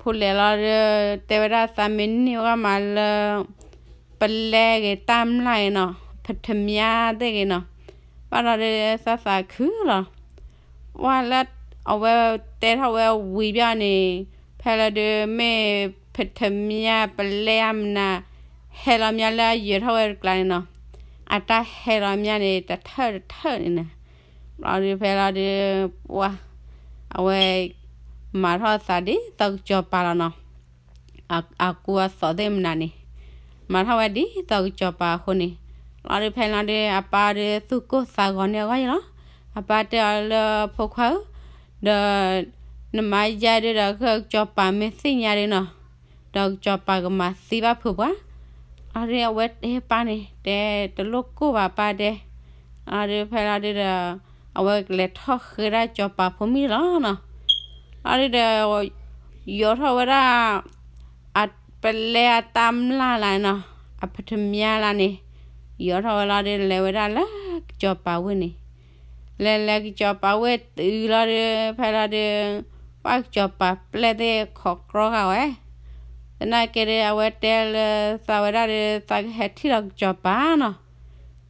ဖူလဲးလီၤဒုး တဲဝဲဒၣ်သးမ့ၢ်န့ၢ်ဝဲမးလၢ ပလဲဂ့ၤတၢ်မျၢ်ဂ့ၤနီၤ ပထမၠၣ်သ့ၣ်ဂ့ၤနီၤ, ဘၣ်လီၤဒုးသးသးခုလီၤ ပှၢ်လၢအဝဲတဲထီၣ်ဝဲဝံၤဘၣ်န့ၣ် ဖဲလီၤဒုး မ့ၢ်ပထမၠၣ်ပလဲအမနၤ ဟဲလီၤမၠၣ်လၢအယၢၤထီၣ်ဝဲတကျါန့ၣ်နီၤ, အတၢ်ဟဲလီၤမၠၣ်န့ၣ် တထၢၣ်တထၢၣ်န့ၣ်နီၤ. ဘျီဒုးဖဲလီၤဒုး ပှၢ် အဝဲ မၤထီၣ်သးဒ်သိးကစီၤပၤလီၤနီၤ. အကူအသိးသ့ၣ်မနုၤန့ၣ် မၤထီၣ်ဝဲဒ်သိးကစီၤပၤအဃိန့ၣ်, လီၤဒုးဖဲလီၤဒုး အပၢ်ဒုးသူၣ်ကိၢ်သးဂီၤန့ၢ်အဂီၢ်ယလီၤ. အပၢ်တဲအီၤလၢဖိခွါဧၢ, ဒီး နမၤယါဒုးဒီး ကစီၤပၤမ့ၢ်သ့ၣ်ညါဒုးနီၤ, ဒီးကစီၤပၤကမၤသံဘၣ်ဖုးပှၢ်. လီၤဒုးအဝဲတဲပၢ်န့ၣ် တဲတလိၣ်ကိၢ်ဘၣ်ပၢ်တဲ, လီၤဒုးဖဲလီၤဒုးဒီး အဝဲလဲၤထီၣ်ဃ့ဒၣ်ကစီၤပၤဖိမုၣ်လီၤနီၤ. လီၤဒုးဒီး ယီၤထီၣ်ဝဲဒၣ် အပလဲအတၢ်မျၢ်လၢ်နီၤ, အပထမၠၣ်လၢ်န့ၣ် ယီၤထီၣ်ဝဲလီၤဒုး လဲၤဝဲဒၣ်လၢကစီၤပၤဝ့ၢ်န့ၣ်, လဲၤလဲၤကစီၤပၤဝ့ၢ်တုၤလီၤဒုး ဖဲလီၤဒုး ပှၢ်ကစီၤပၤပျဲၢ်သ့ၣ်ခိးကြီဂာ်ဝဲ, သနာ်က့ဒုး အဝဲတဲလၢသးဝဲဒၣ်ဒုး သးကဟဲထံၣ်လီၤကစီၤပၤနီၤ.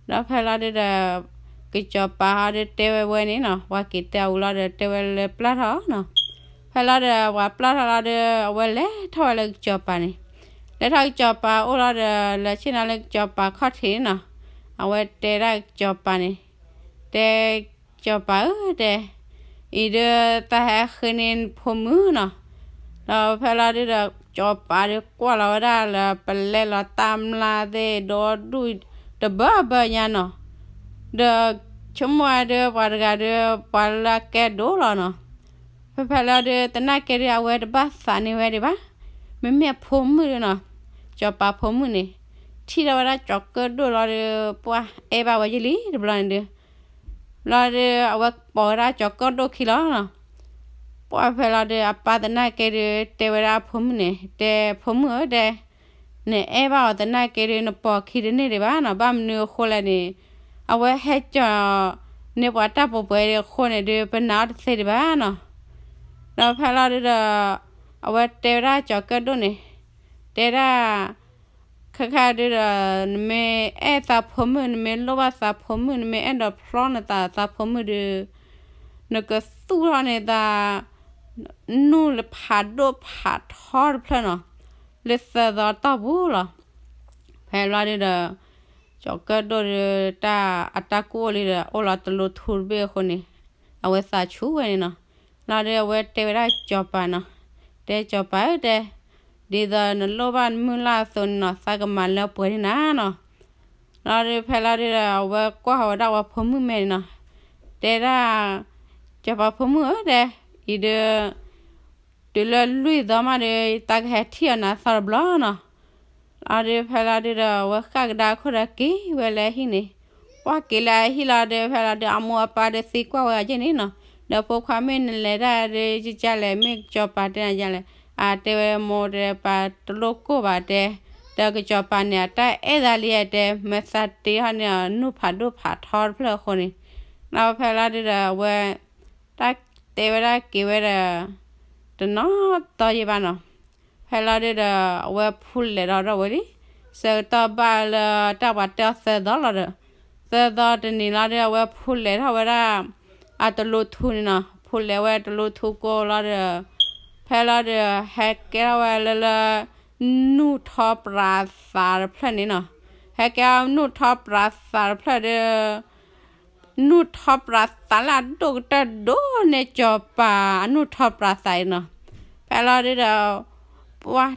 ဒီးဖဲလီၤဒုးဒီး ကစီၤပၤဟီဒုးတဲဝဲဝဲန့ၣ်နီၤ, ပှၤက့ၤတဲအဝံၤလီၤဒီး တဲဝဲလၢပျၢ်ထီၣ်နီၤ. ဖဲလီၤဒီး ပှၤပျၢ်ထီၣ်လီၤဒီး အဝဲလဲၤထီၣ်ဝဲလၢကစီၤပၤန့ၣ်, လဲၤထီၣ်ကစီၤပၤအိၣ်လီၤဒီး လဲၤဆ့ၣ်နီၤလၢကစီၤပၤခီၣ်ထံးနီၤ. အဝဲတဲဒၣ်ကစီၤပၤန့ၣ် တဲ ကစီၤပၤဧၢတဲ, အံၤဒုး သးဟဲဃ့န့ၢ်ဖိမုၣ်နီၤ. ဒီးဖဲလီၤဒုးဒီး ကစီၤပၤဒုးကွၢ်လီၤဝဲဒၣ်လၢပလဲလီၤတၢ်မျၢ်သ့ၣ်ဒီဒူၣ်တဘၢဘၢညါနီၤ. ဒီးဆိကမိၣ်ဝဲဒုး ပှၤတဂၤဒုး ပှၤလၢအကဲဒိၣ်လီၤနီၤ. ဖဲဖဲလီၤဒုး သနာ်က့ဒုး အဝဲတဘၣ်သးန့ၢ်ဝဲဒံးဘၣ်. မ့မ့ၢ်အဖိမုၣ်ဒုးနီၤ, ကစီၤပၤဖိမုၣ်န့ၣ် ထံၣ်ထီၣ်ဝဲဒၣ်ကၠီၤကၢၣ်ဒိၣ်လီၤဒုး ပှၢ်အဲၣ်ဘၣ်ဝဲယလံတဘျီန့ၣ်ဒုး လီၤဒုး အဝဲပိာ်ဝဲဒၣ်ကၠီၤကၢၣ်ဒိၣ်ခံလီၤနီၤ. ပှၢ်ဖဲလီၤဒုး အပၢ်သနာ်က့ဒုး တဲဝဲဒၣ်အဖိမုၣ်န့ၣ် တဲဖိမုၣ်ဧၢတဲ, နအဲၣ်ဘၣ်အီၤသနာ်က့ဒုး နပိာ်ခံတန့ၢ်ဒံးဘၣ်နီၤ. ဘၣ်မနုၤအဃိလဲၣ်န့ၣ် အဝဲဟဲကၠီၤန့ၢ်ပှၤတၢ်ပှဲၤပှဲၤဒံးအဃိန့ၣ်ဒုး ပနာ်အီၤတသ့ဒံးဘၣ်နီၤ. ဒီးဖဲလီၤဒုးဒီး အဝဲတဲဝဲဒၣ်ကၠီၤကၢၣ်ဒိၣ်န့ၣ် တဲဒၣ် ခဲခါဒုးဒီး နမ့ၢ်အဲၣ်သးဖိမုၣ် နမ့ၢ်လိၣ်ဘၣ်သးဖိမုၣ် နမ့ၢ်အဲၣ်ဒိးဖျီနသးသးဖိမုၣ်ဒုး နကသူၣ်ထီၣ်န့ၢ်သး နူၢ်လၢဖးဒိၣ်ဖးထီတဖျၢၣ်နီၤ လၢသၢသီတီၢ်ပူၤလီၤ. ဖဲလီၤဒုးဒီး ကၠီၤကၢၣ်ဒိၣ်ဒုး တၢ်အတၢ်ကူၣ်အိၣ်လံဒီး အိၣ်လီၤတလိထူတဘ့ၣ်အဃိန့ၣ် အဝဲသးဆူၣ်ဝဲန့ၣ်နီၤ. လီၤဒုးအဝဲတဲဝဲဒၣ်ကစီၤပၤနီၤ, တဲကစီၤပၤဧၢတဲ, ဒ်သိးနလိၣ်ဘၣ်နမုၢ်လၢ်အသိးန့ၣ်နီၤ သးကမၤလၢပှဲၤန့ၢ်နၤနီၤ. လီၤဒုးဖဲလီၤဒုးဒီး အဝဲကွၢ်ဃီၤဝဲဒၣ်ပှၤဖိမုၣ်မဲန့ၣ်နီၤ, တဲဒၣ် ကစီၤပၤဖိမုၣ်ဧၢတဲ, အံၤဒုး တုၤလၢလွံၢ်သီမးဒီး သးကဟဲထံၣ်အီၤနၤသီတဘျီနီၤ. လီၤဒုးဖဲလီၤဒုးဒီး အဝဲဃၣ်ကဒါခိၣ်ဒီးက့ၤဝဲလၢဟံၣ်န့ၣ်, ပှၢ်က့ၤလၢအဟံၣ်လီၤဒုး ဖဲလီၤဒုး အမိၢ်အပၢ်ဒုးသံကွၢ်ဝဲအီၤယဲၢ်န့ၣ်နီၤ, ဒီးဖိခွါမ့ၢ်နလဲၤတၢ်ဒုး ယကလဲၣ် မ့ၢ်ကစီၤပၤတဲနၤယလဲၣ်, အတဲဝဲမိၢ်တဲပၢ်တလိၣ်ကိၢ်ဘၣ်တဲ, ဒီးကစီၤပၤန့ၣ် အတၢ်အဲၣ်သးလံတဲ မ့ၢ်သးတ့ထီၣ်န့ၢ်အီၤ နူၢ်ဖးဒိၣ်ဖးထီတဖျၢၣ်အဃိန့ၣ်, လီၤဖဲလီၤဒုးဒီး အဝဲ တၢ်တဲဝဲဒၣ်က့ၤဝဲဒီး တနီၤသီယံာ်ဘၣ်နီၤ. ဖဲလီၤဒုးဒီး အဝဲဖူလဲးထီၣ်ထီၣ်ဝဲလံ, ဆၢကတီၢ်ဘၣ်လၢတၢ်ပှၤတဲအီၤသၢသီလီၤဒီး, သၢသီတနံၤလီၤဒုး အဝဲဖူလဲးထီၣ်ဝဲဒၣ် အတလိထူန့ၣ်နီၤ, ဖူလဲၤဝဲတလူထူကိလီၤဒီး ဖဲလီၤဒီး ဟဲကဲထီၣ်ဝဲလၢလၢ နူၢ်ထီပြးသးတဖျၢၣ်န့ၣ်နီၤ. ဟဲကဲထီၣ်နူၢ်ထီပြးသးတဖျၢၣ်ဒီး နူၢ်ထီပြးသးလၢအဒိၣ်ကတၢၢ်ဒိၣ်န့ၢ်စီၤပၤအနူၢ်ထီပြးသးအံၤနီၤ. ဖဲလီၤဒုဒီး ပှၢ်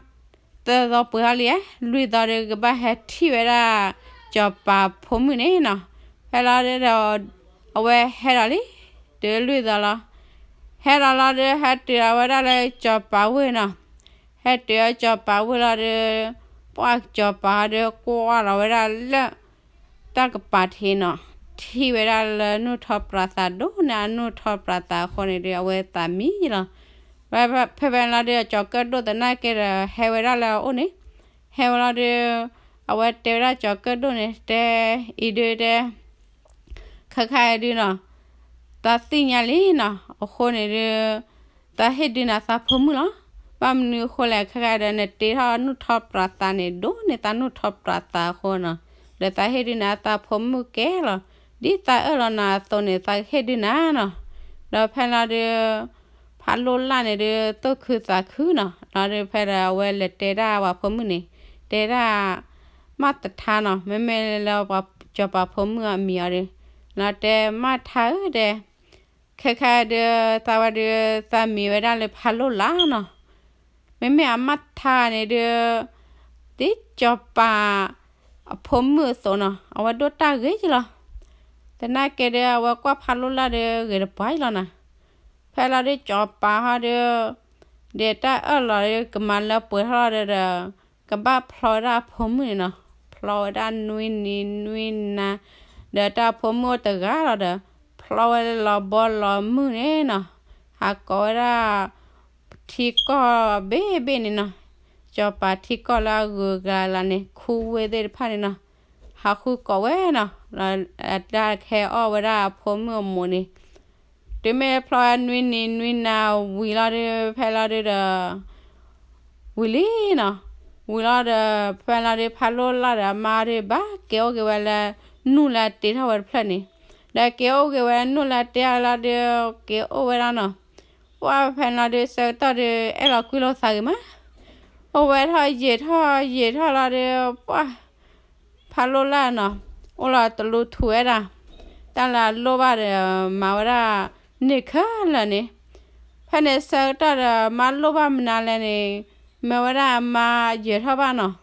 သၢသီပှဲၤထီၣ်လံ, လွံၢ်သီဒီးကဘၣ်ဟဲထံၣ်ဝဲဒၣ် စီၤပၤဖိမုၣ်န့ၣ်နီၤ. ဖဲလီၤဒုဒီး အဝဲဟဲဒီးလံ တုၤလွံၢ်သီလီၤ. ဟဲဒီးလီၤဒီး ဟဲတုၤလီၤဝဲဒၣ်လၢစီၤပၤဝ့ၢ်နီၤ. ဟဲတုၤလၢစီၤပၤဝ့ၢ်လီၤဒီး ပှၢ်စီၤပၤဒီးကွၢ်လီၤဝဲဒၣ်လၢ တၢ်ကပၤထံးနီၤ, ထံၣ်ဝဲဒၣ်လၢနူၢ်ထီပြးသးဒိၣ်န့ၢ်အနူၢ်ထီပြးသးအဃိန့ၣ်ဒီး အဝဲသးမံလီၤ. ဖဲဖဲလီၤဒုဒီး စီၤကၢၣ်ဒိၣ်သနာ်က့ဒီး ဟဲဝဲဒၣ်လၢအအိၣ်န့ၣ်, ဟဲဝဲလီၤဒီး အဝဲတဲဝဲဒၣ်စီၤကၢၣ်ဒိၣ်န့ၣ် တဲအံၤဒုတဲ ခဲခါအံၤဒုနီၤ, သးသ့ၣ်ညါလံနီၤ, အဃိန့ၣ်ဒု သးဟ့ၣ်ဒုနၤသးဖိမုၣ်လီၤ. ဘၣ်မနုၤအဃိလဲၣ် ခဲခါဒီး နတ့ထီၣ်နူၢ်ထီပြးသးန့ၣ် ဒိၣ်န့ၢ်သးနူၢ်ထီပြးသးအဃိနီၤ, ဒီးသးဟ့ၣ်ဒုနၤသးဖိမုၣ်ကဲလီၤ. ဒ်သးအၢၣ်လီၤနၤအသိးန့ၣ် သးကဟ့ၣ်ဒုနၤနီၤ. ဒီးဖဲလီၤဒု ဖးလိၣ်လၢ်န့ၣ်ဒု သူၣ်ခုသးခုနီၤ, လီၤဒုဖဲဒီးအဝဲလဲၤတဲဒၣ်ပှၤဖိမုၣ်န့ၣ်, တဲဒၣ် မၢ်တထါနီၤ, မ့မ့ၢ်လၢပှၤစီၤပၤဖိမုၣ်အမံၤအီၤဒီး, လီၤတဲမၢ်ထါဧၢဒဲး, ခဲခါဒု သးဝဲဒု သးမံၤဝဲဒၣ်လၢဖးလိၣ်လၢ်နီၤ. မ့မ့ၢ်အမၢ်ထါန့ၣ်ဒု ဒ်စီၤပၤအဖိမုၣ်အသိးနီၤ, အဝဲဒိၣ်တၢ်ဂ့ၤယလီၤ. သနာ်က့ဒု အဝဲကွၢ်ဖးလိၣ်လၢ်ဒု ဂ့ၤတပှၢ်ယလီၤနီၤ. ဖဲလီၤဒုစီၤပၤဟီဒု ဒဲးတၢ်အၢၣ်လီၤဒု ကမၤလၢပှဲၤထီၣ်လီၤဒုဒီး ကဘၣ်ဖျီဝဲဒၣ်အဖိမုၣ်န့ၣ်နီၤ. ဖျီဝဲဒၣ်နွံနံၤနွံနၤ, ဒီးတၢ်အဖိမုၣ်အိၣ်တဂၤလီၤဒီး ဖျီဝဲလီၤဘီလီၤမုၢ်န့ၣ်နီၤ, ဟးကိးဝဲဒၣ် ထံကီၢ်ဘ့ၣ်ဘ့ၣ်န့ၣ်နီၤ, စီၤပၤထံကီၢ်လၢအဂုၤအဂၤလၢ်န့ၣ် ခူဝ့ၢ်သ့ၣ်တဖၣ်န့ၣ်နီၤ, ဟးဃုကိးဝဲနီၤ, တၢ်ခဲအီၣ်ဝဲဒၣ်အဖိမုၣ်အမိၢ်န့ၣ်, တုၤမ့ၢ်ဖျီဝဲနွံနံၤနွံနၤဝံၤလီၤဒု ဖဲလီၤဒုဒီး ဝံၤလံနီၤ, ဝံၤလီၤဒီး ဖဲလီၤဒု ဖးလိၣ်လၢ်ဒီးအမါဒု ဘၣ်က့ၤအိၣ်က့ၤဝဲလၢ နူၢ်လၢအတ့ထီၣ်ဝဲတဖျၢၣ်န့ၣ်, ဒီးက့ၤအိၣ်က့ၤဝဲနူၢ်လၢအတ့ထီၣ်လီၤဒု က့ၤအိၣ်ဝဲဒၣ်နီၤ, ပှၢ်ဖဲလီၤဒု ဆၢကတီၢ်ဒု အဲၣ်လီၤကွံလိာ်သးဂ့ၤမး, အိၣ်ဝဲထီၣ်ယံာ်ထီၣ်ယံာ်ထီၣ်လီၤဒု ပှၢ် ဖးလိၣ်လၢ်နီၤ, အိၣ်လီၤတလူထူဝဲဒၣ်, တၢ်လၢအလိၣ်ဘၣ်ဒီး မၤဝဲဒၣ်န့ၢ်ခဲလၢာ်န့ၣ်, ဖဲန့ၣ်ဆၢကတီၢ်ဒီး မါလိၣ်ဘၣ်မနုၤလဲၣ်န့ၣ်, မ့ၢ်ဝဲဒၣ်အမါယဲၤထီၣ်ဘၣ်နီၤ,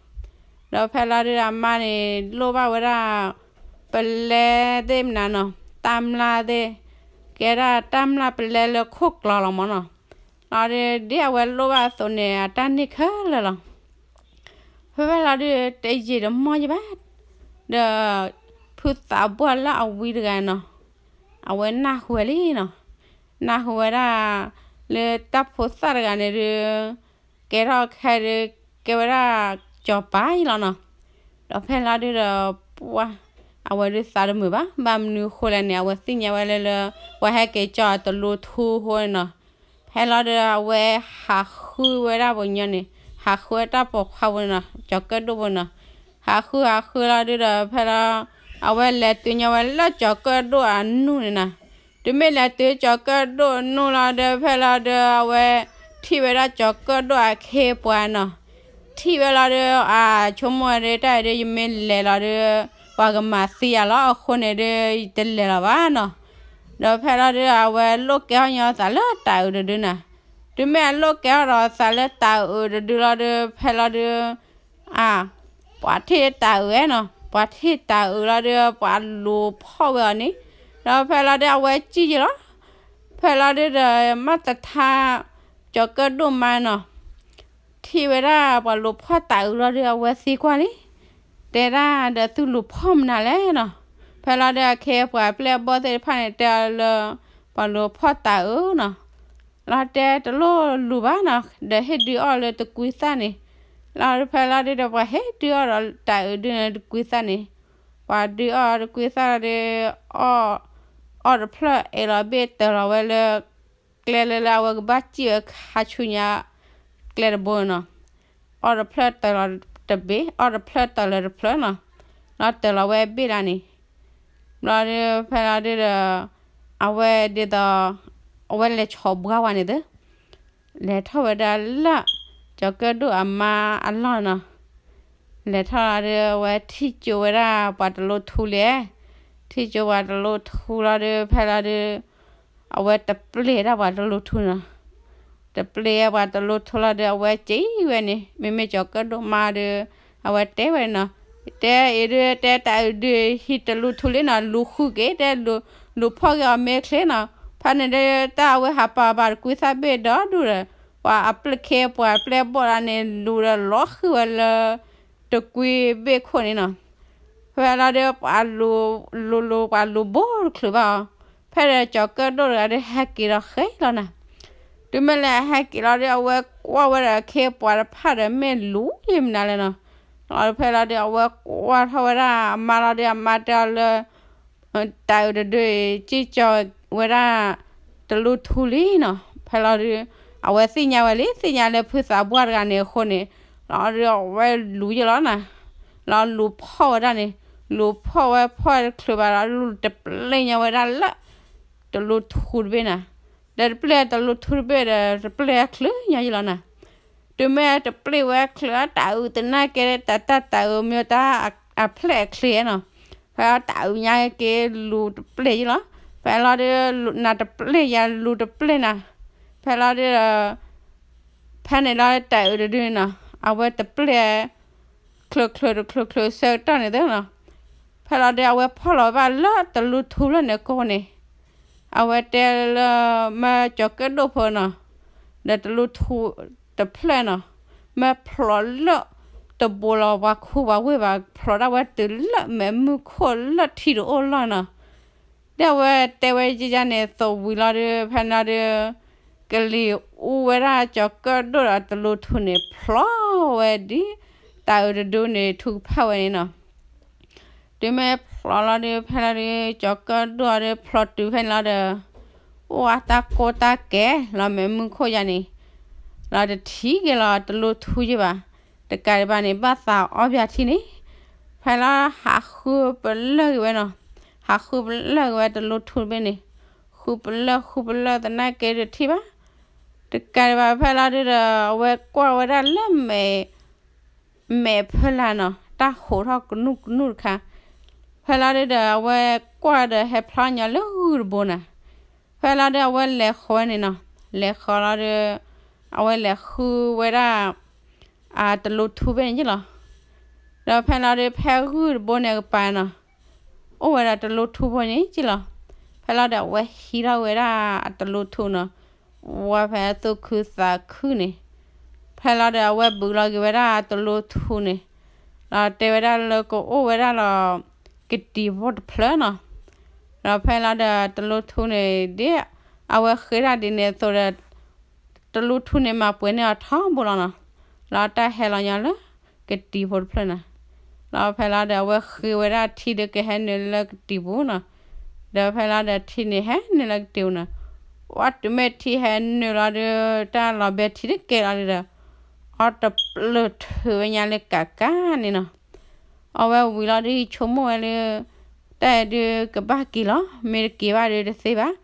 ဒီးဖဲလီၤဒုဒီးအမါန့ၣ် လိၣ်ဘၣ်ဝဲဒၣ် ပလဲသ့ၣ်မနုၤနီၤ, တၢ်မျၢ်သ့ၣ်, ကဲဒၣ်တၢ်မျၢ်ပလဲလၢခိၣ်ကျီလီၤမၢ်နီၤ, လီၤဒု ဒ်အဝဲလိၣ်ဘၣ်အသိးန့ၣ် အတၢ်န့ၢ်ခဲလၢာ်လီၤ. ဖဲဖဲလီၤဒု တယံာ်တမီၢ်ယဘၣ်, ဒီး ဖုသးပှၢ်လၢအဝံတဂၤနီၤ, အဝဲနၢ်ဟူဝဲလံနီၤ, နၢ်ဟူဝဲဒၣ် လၢတၢ်ဖိသၣ်တဂၤန့ၣ်ဒု ကဲထီၣ်ခဲဒု ကဲဝဲဒၣ်စီၤပၤအံၤလီၤနီၤ, ဒီးဖဲလီၤဒုဒီး ပှၢ် အဝဲဒုသးတမုာ်ဘၣ်, ဘၣ်မနုၤဃိလဲၣ်န့ၣ် အဝဲသ့ၣ်ညါဝဲလၢလၢ ပှၤဟဲက့ၤကၠီအတလူထူအဃိန့ၣ်နီၤ, ဖဲလီၤဒုဒီး အဝဲဟးဃုဝဲဒၣ်ပှၤညီန့ၣ်, ဟးဃုဝဲတၢ်ပိာ်ခွါဖိန့ၣ်နီၤ, စီၤကၢၣ်ဒိၣ်ဖိန့ၣ်နီၤ, ဟးဃုဟးဃုလီၤဒုဒီး ဖဲလီၤ အဝဲလဲၤတုၤညီဝဲလၢစီၤကၢၣ်ဒိၣ်အနူၢ်န့ၣ်နီၤ, တုၤမ့ၢ်လဲၤတုၤစီၤကၢၣ်ဒိၣ်အနူၢ်လီၤဒု ဖဲလီၤဒု အဝဲထံၣ်ဝဲဒၣ်စီၤကၢၣ်ဒိၣ်အခ့အပှၤနီၤ, ထံၣ်ဝဲလီၤဒု အဆိကမိၣ်ဝဲဒု တၢ်အံၤဒု ယမ့ၢ်လဲၤလီၤဒု ပှၤကမၤသံယၤလီၤအဃိန့ၣ်ဒု ယတလဲၤလီၤဘၣ်နီၤ, ဒီးဖဲလီၤဒု အဝဲလိၣ်ကဲထီၣ်ညီအသးလၢတၤအုးတဒုနီၤ, တုၤမ့ၢ်အလိၣ်ကဲထီၣ်ဒီးအသးလၢတၤအုးတဒုလီၤဒု ဖဲလီၤဒု အါ ပှၤထံၣ်တၤအုးဝဲနီၤ, ပှၤထံၣ်တၤအုးလီၤဒု ပှၤလူၤဖီၣ်ဝဲအီၤန့ၣ်, ဒီးဖဲလီၤဒု အဝဲစံၣ်ယံၤလီၤ, ဖဲလီၤဒုဒီး မၢ်တထါ စီၤကၢၣ်ဒိၣ်မါနီၤ, ထံၣ်ဝဲဒၣ်ပှၤလူၤဖီၣ်တၤအုးလီၤဒု အဝဲသံကွၢ်လံ, တဲဒၣ်ဒီးသုလူၤဖီၣ်မနုၤလဲၣ်နီၤ, ဖဲလီၤဒု အခ့အပှၤပျဲၢ်အဘီၣ်သ့ၣ်တဖၣ်န့ၣ် တဲအီၤလၢ ပှၤလူၤဖီၣ်တၤအုးနီၤ, လီၤတဲတလိၣ်လူၤဘၣ်နီၤ, ဒီးဟ့ၣ်ဒုးအီၣ်လၢတကွံသၣ်န့ၣ်, လီၤဖဲလီၤဒုဒီး ပှၤဟ့ၣ်ဒုးအီၣ်ဒီးတၤအုးဒုန့ၣ်တကွံသၣ်န့ၣ်, ပှၤဒုးအီၣ်တကွံသၣ်လီၤဒု အီၣ် အီၣ်တဖျၢၣ်အဲၣ်လီၤဘ့ၣ်တၢၢ်လီၤဝဲလၢ ကျဲလၢလၢအဝဲကဘၣ်စံၣ်ဝဲခါဆူညါ ကျဲတဘိနီၤ, အီၣ်တဖျၢၣ်တၢၢ်လီၤတဘ့ၣ် အီၣ်တဖျၢၣ်တၢၢ်လီၤတဖျၢၣ်နီၤ, လီၤတၢၢ်လီၤဝဲဘ့ၣ်လၢန့ၣ်, ဘျီဒု ဖဲလီၤဒုဒီး အဝဲဒ်သိး အဝဲလဲၤဆီၣ်ဘှါဝဲန့ၣ်သ့, လဲၤထီၣ်ဝဲဒၣ်လၢ ကၠီၤကၢၣ်ဒိၣ်အမါအလီၢ်နီၤ, လဲၤထီၣ်လီၤဒီး အဝဲထံၣ်ကၠိဝဲဒၣ်ပှၤတလိထူလံ, ထံၣ်ကၠိပှၤတလိထူလီၤဒီး ဖဲလီၤဒီး အဝဲတပျဲၢ်ဒၣ်ပှၤတလိထူနီၤ, တပျဲၢ်ပှၤတလိထူလီၤဒီး အဝဲစံးဝဲန့ၣ် မ့မ့ၢ်ကၠီၤကၢၣ်ဒိၣ်မါဒီး အဝဲတဲဝဲနီၤ, တဲအံၤဒုး တဲတၢ်အုးဒုး ဟံးတလိထူလံနီၤ, လူၤဃုက့ၤ တဲ လူၤဖီၣ်က့ၤအီၤမ့ၢ်ချ့နီၤ, ဖဲန့ၣ်ဒီး တၢ်အဝဲဟးပာ်ဘၣ်တကွံသၣ်ဘ့ၣ်ဒီဒူၣ်ဒီး ပှၤအပျဲၢ်ခ့ ပှၤပျဲၢ်ဘီၣ်ဒၣ်န့ၣ် လူၤဒီးလီၤဃုာ်ဝဲလၢ တကွံဘ့ၣ်ခိၣ်န့ၣ်နီၤ, ဖဲလီၤဒီး ပှၤလူၤ လူၤလူၤ ပှၤလူၤဘိတချုးဘၣ်အီၤ, ဖဲဒီးကၠီၤကၢၣ်ဒိၣ်တဂၤဒီး ဟဲက့ၤဒီးဃဲလီၤနၤ, တုၤမ့ၢ်လၢအဟဲက့ၤလီၤဒီး အဝဲကွၢ်ဝဲဒီးခ့ပှၤတဖၣ်ဒီး မ့ၢ်လူၤယဲၢ်မနုၤလဲၣ်နီၤ, ဒီးဖဲလီၤဒီး အဝဲကွၢ်ထီၣ်ဝဲဒၣ်အမါလီၤဒီး အမါတဲအီၤလၢ တၢ်အုးတဒုအံၤ စံၣ်ကၠီဝဲဒၣ် တလိထူလံနီၤ, ဖဲလီၤဒီး အဝဲသ့ၣ်ညါဝဲလံ သ့ၣ်ညါလၢဖုသးပှၢ်တဂၤန့ၣ်အဃိန့ၣ်, လီၤဒီးအဝဲလူၤယဲၢ်လီၤနၤ, လီၤလူၤဖီၣ်ဝဲဒၣ်န့ၣ်, လူၤဖီၣ်ဝဲဖီၣ်တချုးဘၣ်လီၤ လူၤတပျဲၢ်ညီဝဲဒၣ်လၢ တလိထူတဘ့ၣ်နၤ, ဒီးတပျဲၢ်တလိထူတဘ့ၣ်ဒီး တပျဲၢ်ချုးညီယဲၢ်လီၤနၤ, တုၤမ့ၢ်တပျဲၢ်ဝဲချုး တၢ်အုးသနာ်က့ တၢ်တၢ်တၢ်အုးမ့ၢ်တၢ်အဖျဲၣ်အချ့နီၤ, ဖဲတၢ်အုးညါက့ၤလူၤတပျဲၢ်ယဲၢ်လီၤ, ဖဲလီၤဒီး နၤတပျဲၢ်ယၤလူၤတပျဲၢ်နၤ, ဖဲလီၤဒီး ဖဲန့ၣ်လီၤတၢ်အုးတဒုန့ၣ်နီၤ, အဝဲတပျဲၢ် ချုးချုးတချုးချုးဆၢကတီၢ်န့ၣ်သ့နီၤ, ဖဲလီၤဒီးအဝဲဖီၣ်လီၤဘၣ်လၢတလိထူလၢန့ၣ်ကိးန့ၣ်, အဝဲတဲလၢ မၢကၠီၤကၢၣ်ဒိၣ်ဖိနီၤ, ဒီးတလိထူတဖျၢၣ်နီၤ, မၢဖျိးလၢ တဘိးလီၤပှၤခူပှၤဝ့ၢ်ဘၣ် ဖျိးဒၣ်ဝဲတုၤလၢမဲးမုၢ်ခိၣ်လၢထံတအိၣ်လီၢ်နီၤ, ဒီးအဝဲတဲဝဲယဲၢ်ယဲၢ်န့ၣ် သိးဝံၤလီၤဒီး ဖဲန့ၣ်ဒီး ကလံၤအူဝဲဒၣ်ကၠီၤကၢၣ်ဒိၣ်ဒီးတလိထူန့ၣ် ဖျိးဝဲဒ် တၢ်အုးတဒုန့ၣ် ထူကဖၣ်ဝဲန့ၣ်နီၤ, တုၤမ့ၢ်ဖျိးလီၤဒီး ဖဲလီၤဒီး ကၠီၤကၢၣ်ဒိၣ်ဒီးဖျိးတုၤဖဲန့ၣ်လီၤဒီး အိၣ်အတၢ်ကိၢ်တၢ်ကဲလီၤ မဲးမုၢ်ခိၣ်ယါန့ၣ်, လီၤတထံၣ်က့ၤလီၤတလိထူယဲၢ်ဘၣ်, တကးဒံးဘၣ်န့ၣ် ဘၣ်သးအီၣ်ဘၣ်ထံန့ၣ်, ဖဲလီၤဟးဃုပလၢၢ်က့ၤဝဲနီၤ, ဟးဃုပလၢၢ်က့ၤဝဲတလိထူတဘ့ၣ်န့ၣ်, ဃုပလၢၢ်ဃုပလၢၢ်သနာ်က့တထံၣ်ဘၣ်, တကးဒံးဘၣ်ဖဲလီၤဒုးဒီး အဝဲကွၢ်ဝဲဒၣ်လၢမဲး မဲးဖီလာ်နီၤ တၢ်ဟိးထီၣ်ကနူၣ်ကနူၣ်တခါ, ဖဲလီၤဒုးဒီး အဝဲကွၢ်ဒီးဟဲဖျီညီလၢဂုၢ်တဘိနၤ, ဖဲလီၤဒုးအဝဲလဲၤဃီၤဝဲန့ၣ်နီၤ, လဲၤဃီၤလီၤဒီး အဝဲလဲၤဃုဝဲဒၣ် အတလိထူဘ့ၣ်န့ၣ်က့လီၤ, ဒီးဖဲလီၤဒုးဖဲဂုၢ်တဘိန့ၣ်အကပၤနီၤ, အိၣ်ဝဲဒၣ်တလိထူဖိန့ၣ်က့လီၤ, ဖဲလီၤဒီးအဝဲဟံးထီၣ်ဝဲဒၣ်အတလိထူနီၤ, ဝဲဖဲသူၣ်ခုသးခုန့ၣ်, ဖဲလီၤဒီးအဝဲဘုးလီၤက့ၤဝဲဒၣ်အတလိထူန့ၣ်, ဒီးတဲဝဲဒၣ်လၢကအိၣ်ဝဲဒၣ်လီၤ ကတံၤဖိတဖျၢၣ်နီၤ, ဒီးဖဲလီၤဒီးတလိထူန့ၣ် ဒ်အဝဲဃ့တၢ်ဒ်န့ၣ်အသိးဒီး တလိထူန့ၣ်မၤပှဲၤန့ၢ်အီၤထီဘိလီၤနီၤ, လီၤတၢ်ဟဲလီၤညီလၢ ကတံၤဖိတဖျၢၣ်နီၤ, လီၤဖဲလီၤဒီးအဝဲဃ့ဝဲဒၣ်ထံဒီးကဟဲနုာ်လၢကတံၤပူၤနီၤ, ဒီးဖဲလီၤဒီးထံန့ၣ်ဟဲနုာ်လၢကတံၤပူၤနီၤ, ဝဲတုၤမ့ၢ်ထံဟဲနုာ်လီၤဒီး တၢ်လီၤဘဲထံတကဲလီၤဒီး အီတပျၢၢ်ထုးဝဲညါလၢကးကးန့ၣ်နီၤ အဝဲဝံၤလီၤဒုး ဆိကမိၣ်ဝဲလၢ တၢ်အံၤဒုးကဘၣ်က့ၤလီၤ, မ့ၢ်တက့ၤဘၣ်ဒုးတသ့ဘၣ်,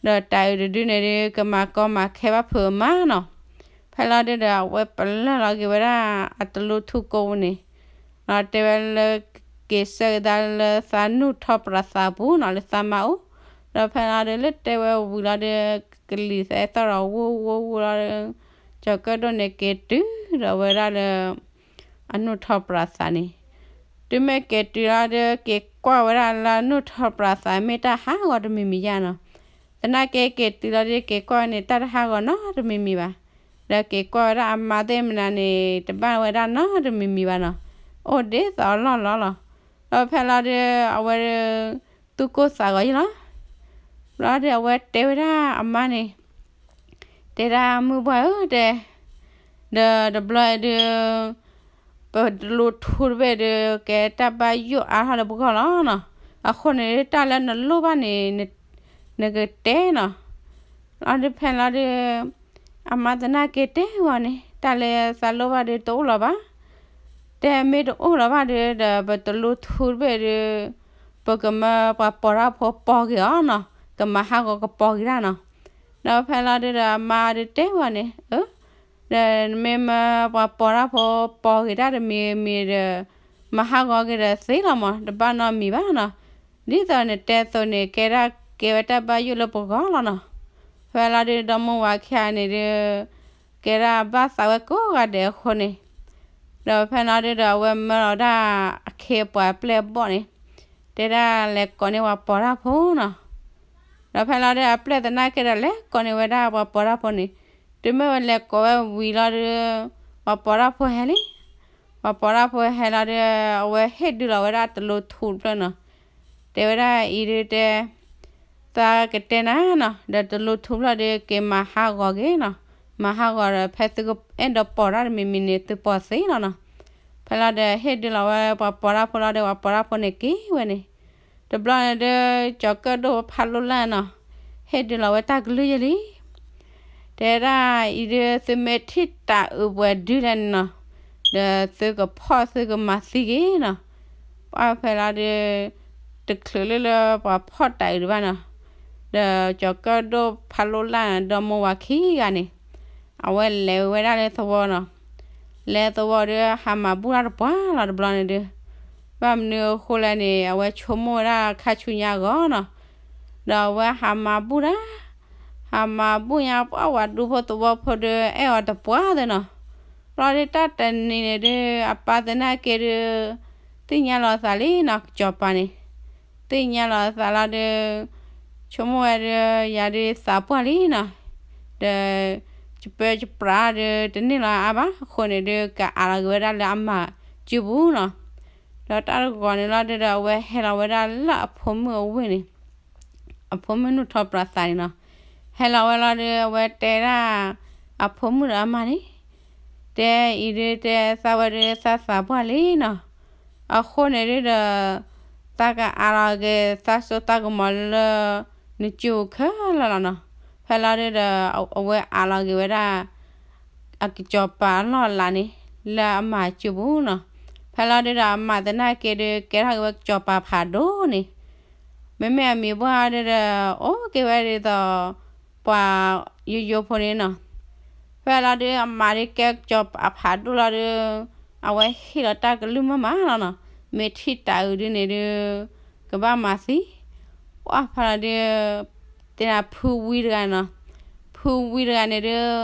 ဒီးတၢ်အုးတဒုန့ၣ်ဒုး ကမၤကီမၤခဲဘၣ်ဖုးအမါနီၤ, ဖဲလီၤဒုးဒီး အဝဲပလၢၢ်လီၤက့ၤဝဲဒၣ်အတလိထူကိးပူၤန့ၣ်, ဒီးတဲဝဲလၢ က့ၤဆၢက့ၤသးလၢသးနူၢ်ထီၣ်ပြးသးပူၤနီၤ လၢသးမါအိၣ်, ဒီးဖဲလီၤဒုးလၢတဲဝဲဝံၤလီၤဒုး ကလံၤသဲသီၣ်ဒီးဝူဝူဝူလီၤဒီး ကၠီၤကၢၣ်ဒိၣ်န့ၣ်က့ၤတုၤဒီးဝဲဒၣ်လၢ အနူၢ်ထီၣ်ပြးသးန့ၣ်, တုၤမ့ၢ်က့ၤတုၤလီၤဒီး က့ၤကွၢ်ဝဲဒၣ်လၢအနူၢ်ထီၣ်ပြးသး မ့ၢ်တၢ်ဟးဂီၤတမံၤမံၤယါနီၤ, သနာ်က့က့ၤတုၤလီၤဒီး က့ၤကွၢ်ဝဲန့ၣ် တၢ်တဟးဂီၤနီတမံၤမံၤဘၣ်, ဒီးက့ၤကွၢ်ဝဲဒၣ်အမါသ့ၣ်မနုၤန့ၣ် တဘၣ်ဝဲဒၣ်နီတမံၤမံၤဘၣ်နီၤ, အိၣ်ဒ်သိးအလီၢ်လီၤလီၤ, ဒီးဖဲလီၤဒီး အဝဲ သူၣ်ကိၢ်သးဂီၤယါလီၤ ဘျီဒီးအဝဲတဲဝဲဒၣ်အမါန့ၣ်, တဲဒၣ်မုၢ်ဘှၢ်ဧၢတဲ, ဒီးတဘျီဒုး ပတလိထူတဘ့ၣ်ဒုး ကဲတၢ်ဘၣ်ယိၣ်အါထီၣ်လၢပဂီၢ်လီၤနီၤ, အဃိန့ၣ် တၢ်လၢနလိၣ်ဘၣ်န့ၣ် နကတဲနီၤ, လီၤဒုးဖဲလီၤဒုး အမါသနာ်က့တဲဂီၤန့ၣ် တၢ်လၢသးလိၣ်ဘၣ်ဒုးတအိၣ်လီၤဘၣ်, တဲမ့ၢ်တအိၣ်လီၤဘၣ်ဒုးဒီး ပတလိထူတဘ့ၣ်ဒုး ပကမၢပှၤပိာ်တၢ်ဖိပိာ်က့ၤအီၤနီၤ, ကမၤဟးဂီၤကပိာ်က့ၤတၢ်နီၤ, ဒီးဖဲလီၤဒုးဒီးအမါဒုးတဲဝဲန့ၣ်, အၢ, ဒီးမ့ၢ်မၢပှၤပိာ်တၢ်ဖိ ပိာ်ဂ့ၤတၢ်တမံၤမံၤဒီး မၤဟးဂီၤက့ၤဒီးသ့လီၤမး, တဘၣ်နီတမံၤဘၣ်နီၤ, ဒ်သိးနတဲအသိးန့ၣ် ကဲဒၣ်ကဲဝဲတၢ်ဘၣ်ယိၣ်လၢပဂီၢ်လီၤနီၤ. ဖဲလီၤဒုးဒီမိၢ်ဝၤခံဂၤန့ၣ်ဒုး ကဲဒၣ်ဘၣ်သးဝဲကိးဂၤဒဲးအဃိန့ၣ်, ဒီးဖဲလီၤဒုးဒီးအဝဲမၢလီၤဒၣ်အခ့အပှၤအပျဲၢ်အဘီၣ်န့ၣ်, တဲဒၣ်လဲၤကိးန့ၢ်ပှၤပိာ်တၢ်ဖိနီၤ. ဒီးဖဲလီၤဒုးအပျဲၢ်သနာ်က့ဒီးလဲၤကိးန့ၢ်ဝဲဒၣ်ပှၤပိာ်တၢ်ဖိန့ၣ်, တုၤမ့ၢ်ဝဲလဲၤကိးဝဲဝံၤလီၤဒုး ပှၤပိာ်တၢ်ဖိဟဲလံ. ပှၤပိာ်တၢ်ဖိဟဲလီၤဒုး အဝဲဟ့ၣ်ဒုးလီၤဝဲဒၣ်တလူထူတဖျၢၣ်နီၤ. တဲဝဲဒၣ်အံၤဒုးတဲ သးကတဲနၤနီၤ, ဒီးတလူထူဖျၢၣ်ဒုးက့ၤမၤဟးဂီၤက့ၤနီၤ. မၤဟးဂီၤဒီး ဖဲသုကအဲၣ်ဒိးပိာ်တၢ်တမံၤမံၤန့ၣ် သုပိာ်သ့လီၤနီၤ. ဖဲလီၤဒီးဟ့ၣ်ဒုးလီၤဝဲပှၤပိာ်တၢ်ဖိလီၤဒီး ပှၤပိာ်တၢ်ဖိန့ၣ်က့ၤဝဲန့ၣ်, တဘျီန့ၣ်ဒုး ကၠီၤကၢၣ်ဒိၣ်ဖးလိလၢ်နီၤ, ဟ့ၣ်ဒုးလီၤဝဲတၢ်ကလုၢ်ယဲၢ်လံ. တဲဒၣ်အံၤဒုး သုမ့ၢ်ထံၣ်တၤအုးပှဲၤဒုလဲၣ်န့ၣ်နီၤ, ဒီးသုကဖီၣ်သုကမၤသံက့ၤနီၤ. ပှၢ်ဖဲလီၤဒုး တချုးလၢလၢပှၤဖီၣ်တၤအုးဒံးဘၣ်နီၤ, ဒီးကၠီၤကၢၣ်ဒိၣ်ဖးလိလၢ်ဒီမိၢ်ဝၤခံဂၤန့ၣ် အဝဲလဲၤဝဲဒၣ်လၢသဝီနီၤ. လဲၤသဝီဒီးဟးမၤဘူၣ်တၢ်တပှၢ်လီၤတဘျီန့ၣ်ဒုး, ဘၣ်မနုၤအဃိလဲၣ်န့ၣ် အဝဲဆိကမိၣ်ဝဲဒၣ်ခါဆူညါအဂီၢ်နီၤ. ဒီးအဝဲဟးမၤဘူၣ်တၢ်, ဟးမၤဘူၣ်ညါပှၢ်ဝၤဒူဖိသဝီဖိဒီး အဲၣ်အီၤတပှၢ်သ့နီၤ. ဘျီဒုးတၢ်တနံၤန့ၣ်ဒုး အပၢ်သနာ်က့ဒုး သ့ၣ်ညါလီၤသးလံနီၤ, ကစီၤပၤန့ၣ် သ့ၣ်ညါလီၤသးလီၤဒုး ဆိကမိၣ်ဝဲဒုး ယၤဒုးသးပှၢ်လံနီၤ, ဒီး ယပၢယပြးဒုး တန့ၢ်လီၤအါဘၣ် အဃိန့ၣ်ဒုး ကအးလီၤက့ၤဝဲဒၣ်လၢအမၤစုပူၤနီၤ. ဒီးတၢ်တဂီၤန့ၣ်လီၤဒုးဒီး အဝဲဟဲလီၤဝဲဒၣ်လၢအဖိမုၣ်အဝ့ၢ်န့ၣ်, အဖိမုၣ်နုၢ်ထီပြးသးန့ၣ်နီၤ, ဟဲလီၤဝဲလီၤဒုး အဝဲတဲဒၣ် အဖိမုၣ်ဒီးအမါန့ၣ် တဲအံၤဒုးတဲသးဝဲဒုး သးသးပှၢ်လံနီၤ. အဃိန့ၣ်ဒုးဒီး သးကအးလီၤက့ၤ သးစိသးကမီၤလၢ နစုပူၤခဲလၢာ်လီၤနီၤ. ဖဲလီၤဒုးဒီး အဝဲအးလီၤက့ၤဝဲဒၣ် အကစီၤပၤအလီၢ်အလၤန့ၣ် လၢအမၤစုပူၤနီၤ. ဖဲလီၤဒုးဒီး အမၤသနာ်က့ဒုး ကဲထီၣ်က့ၤဝဲကစီၤပၤဖးဒိၣ်န့ၣ်, မ့မ့ၢ်အမံၤပှၢ်ဒုးဒီး အိၣ်က့ၤဝဲဒ်သိး ပှၤယိယိဖိန့ၣ်နီၤ. ဖဲလီၤဒုး အမၤဒုးကဲကစီၤပၤဖးဒိၣ်လီၤဒုး အဝဲဟ့ၣ်လီၤတၢ်ကလုၢ်မးမးလီၤနီၤ. မ့ၢ်ထံၣ်တၤအုးဒုးန့ၣ်ဒုး ကဘၣ်မၤသံ, ပှၢ်ဖဲလီၤဒုး တဲနၤဖုဝံတဂၤနီၤ, ဖုဝံတဂၤန့ၣ်ဒုး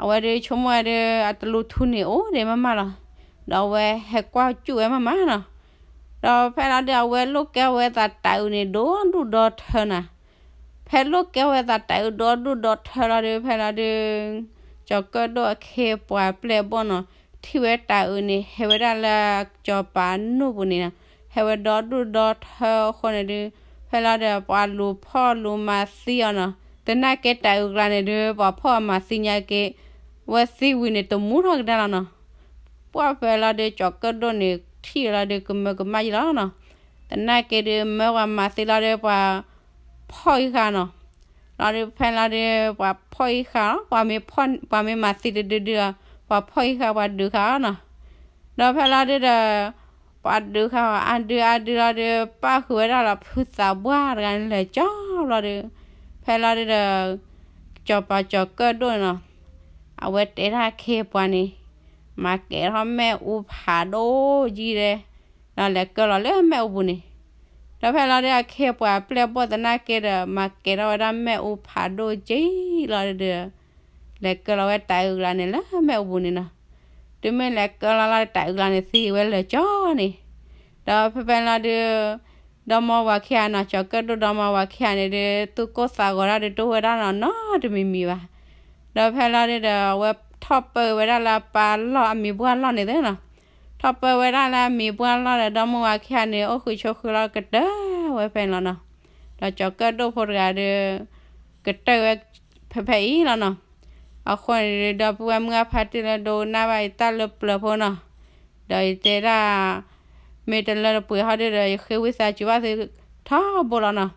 အဝဲဒုးဆိကမိၣ်ဝဲဒုး အတလူထူန့ၣ်အိၣ်ဒံးမးမးလီၤ. ဒီးအဝဲဟဲကွၢ်စူၣ်ဝဲမးမးနီၤ. ဒီးဖဲလီၤဒုး အဝဲလိၣ်ကဲဝဲသးတၤအုးန့ၣ် ဒိၣ်ဒူၣ်ဒီထၢနီၤ. ဖဲလိၣ်ကဲဝဲသးတၤအုးဒိၣ်ဒူၣ်ဒီထၢလီၤဒုး ဖဲလီၤဒုး ကၠီၤကၢၣ်ဒိၣ်အခ့အပှၤအပျဲၢ်အဘီၣ်နီၤ, ထံၣ်ဝဲတၤအုးန့ၣ် ဟဲဝဲဒၣ်လၢကစီၤပၤအနိၣ်ပူၤန့ၣ်နီၤ, ဟဲဝဲဒိၣ်ဒူၣ်ဒီထၢအဃိန့ၣ်ဒုး ဖဲလီၤဒုး ပှၤလူၤဖီၣ်လူၤမၤသံအီၤနီၤ. သနာ်က့တၤအုးအကျါန့ၣ်ဒုး ပှၤဖီၣ်အီၤမၤသံညါက့ၤ ဝဲသံဝံၤန့ၣ် တမူထီၣ်ကဒါလီၤနီၤ. ပှၢ်ဖဲလီၤဒုး ကၠီၤကၢၣ်ဒိၣ်န့ၣ် ထံၣ်လီၤဒုး ကမၢကမၣ်ယံလီၤနီၤ. သနာ်က့ဒုး မၢပှၤမၤသံလီၤဒုး ပှၤဖီၣ်အံၤဃာ်နီၤ. လီၤဒုးဖဲလီၤဒုး ပှၤဖီၣ်အံၤဃာ်လီၤ, ပှၤမ့ၢ်မၤသံတဒုဒုလီၤ ပှၤဖီၣ်အံၤဃာ် ပှၤဒုးဃာ်အီၤနီၤ. ဒီးဖဲလီၤဒုးဒီး ပှၤဒုးဃာ်အီၤ အါဒုးအါဒုးလီၤဒုး ပၣ်ဃုာ်ဝဲဒၣ်လီၤ ဖုသးပှၢ်တဂၤန့ၣ် လဲၤကၠီလီၤဒုး ဖဲလီၤဒုးဒီး ကစီၤပၤကၠီၤကၢၣ်ဒိၣ်န့ၣ်နီၤ, အဝဲတဲဒၣ်အခ့အပှၤန့ၣ် မၤကဲၤထီၣ်မ့ၣ်အူဖးဒိၣ်ကံဒဲး, ဒီးလဲၤကၢၢ်လီၤလၢမ့ၣ်အူပူၤန့ၣ်. ဒီးဖဲလီၤဒုး အခ့အပှၤအပျဲၢ်အဘီၣ်သနာ်က့ဒီး မၤကဲၤထီၣ်ဝဲဒၣ်မ့ၣ်အူဖးဒိၣ်ကံလီၤဒုး လဲၤကၢၢ်လီၤဝဲတၤအုးကျါန့ၣ်လၢမ့ၣ်အူပူၤန့ၣ်နီၤ. တုၤမ့ၢ်လဲၤကၢၢ်လီၤလီၤတၤအုးကျါန့ၣ် သံဝဲလၢာ်ကၠီန့ၣ်. ဒီးဖဲဖဲလီၤဒုး ဒီမါဝၤခံဂၤနီၤ, ကၠီၤကၢၣ်ဒိၣ်ဒီမါဝၤခံဂၤန့ၣ်ဒုး သူၣ်ကိၢ်သးဂီၤဒၣ်ဒုး တအိၣ်ဝဲဒၣ်နီတမံၤမံၤဘၣ်. ဒီးဖဲလီၤဒုးဒီး အဝဲထီၣ်ပၢဝဲဒၣ်လၢအပၢ်လီၢ်အမံၤပှၢ်လီၢ်န့ၣ်သ့နီၤ. ထီၣ်ပၢဝဲဒၣ်လၢအမံၤပှၢ်လီၢ်ဒီး ဒီမါဝၤခံဂၤန့ၣ် အိၣ်ဃုာ်ဆိးဃုာ်လီၤကတၢၢ်ဝဲဖဲန့ၣ်လီၤနီၤ. ဒီးကၠီၤကၢၣ်ဒိၣ်ဖိတဂၤဒီး ကတၢၢ်ဝဲဖဲဖဲအံၤလီၤနီၤ. အဃိန့ၣ်ဒီး ဒီပုၢ်ဝဲၢ်မုၢ်အဖါတံၢ်လၢဒိကနၣ်ဘၣ်ယတၢ်လၢပျၢၤဖိနီၤ, ဒီးယတဲဒၣ် မ့ၢ်တလၢတပှဲၤဟီၣ်ဒုးဒီး ယဃ့ဝံသးစူၤဘၣ်သုထီဘိလီၤနီၤ.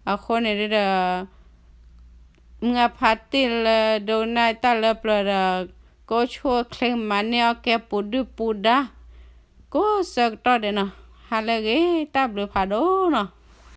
အဃိန့ၣ်ဒုးဒီး မုၢ်အဖါတံၢ်လၢဒိကနၣ်တၢ်လၢပျၢၤဒီး ကိးဆိၣ်ချ့မၤန့ၢ်အီၣ်ကဲပူၤဒုၣ်ပူၤဒါ ကိးဆၢကတီၢ်ဒဲးနီၤ. ဟါလၢအဂ့ၤ တၢ်ဘျုးဖးဒိၣ်နီၤ.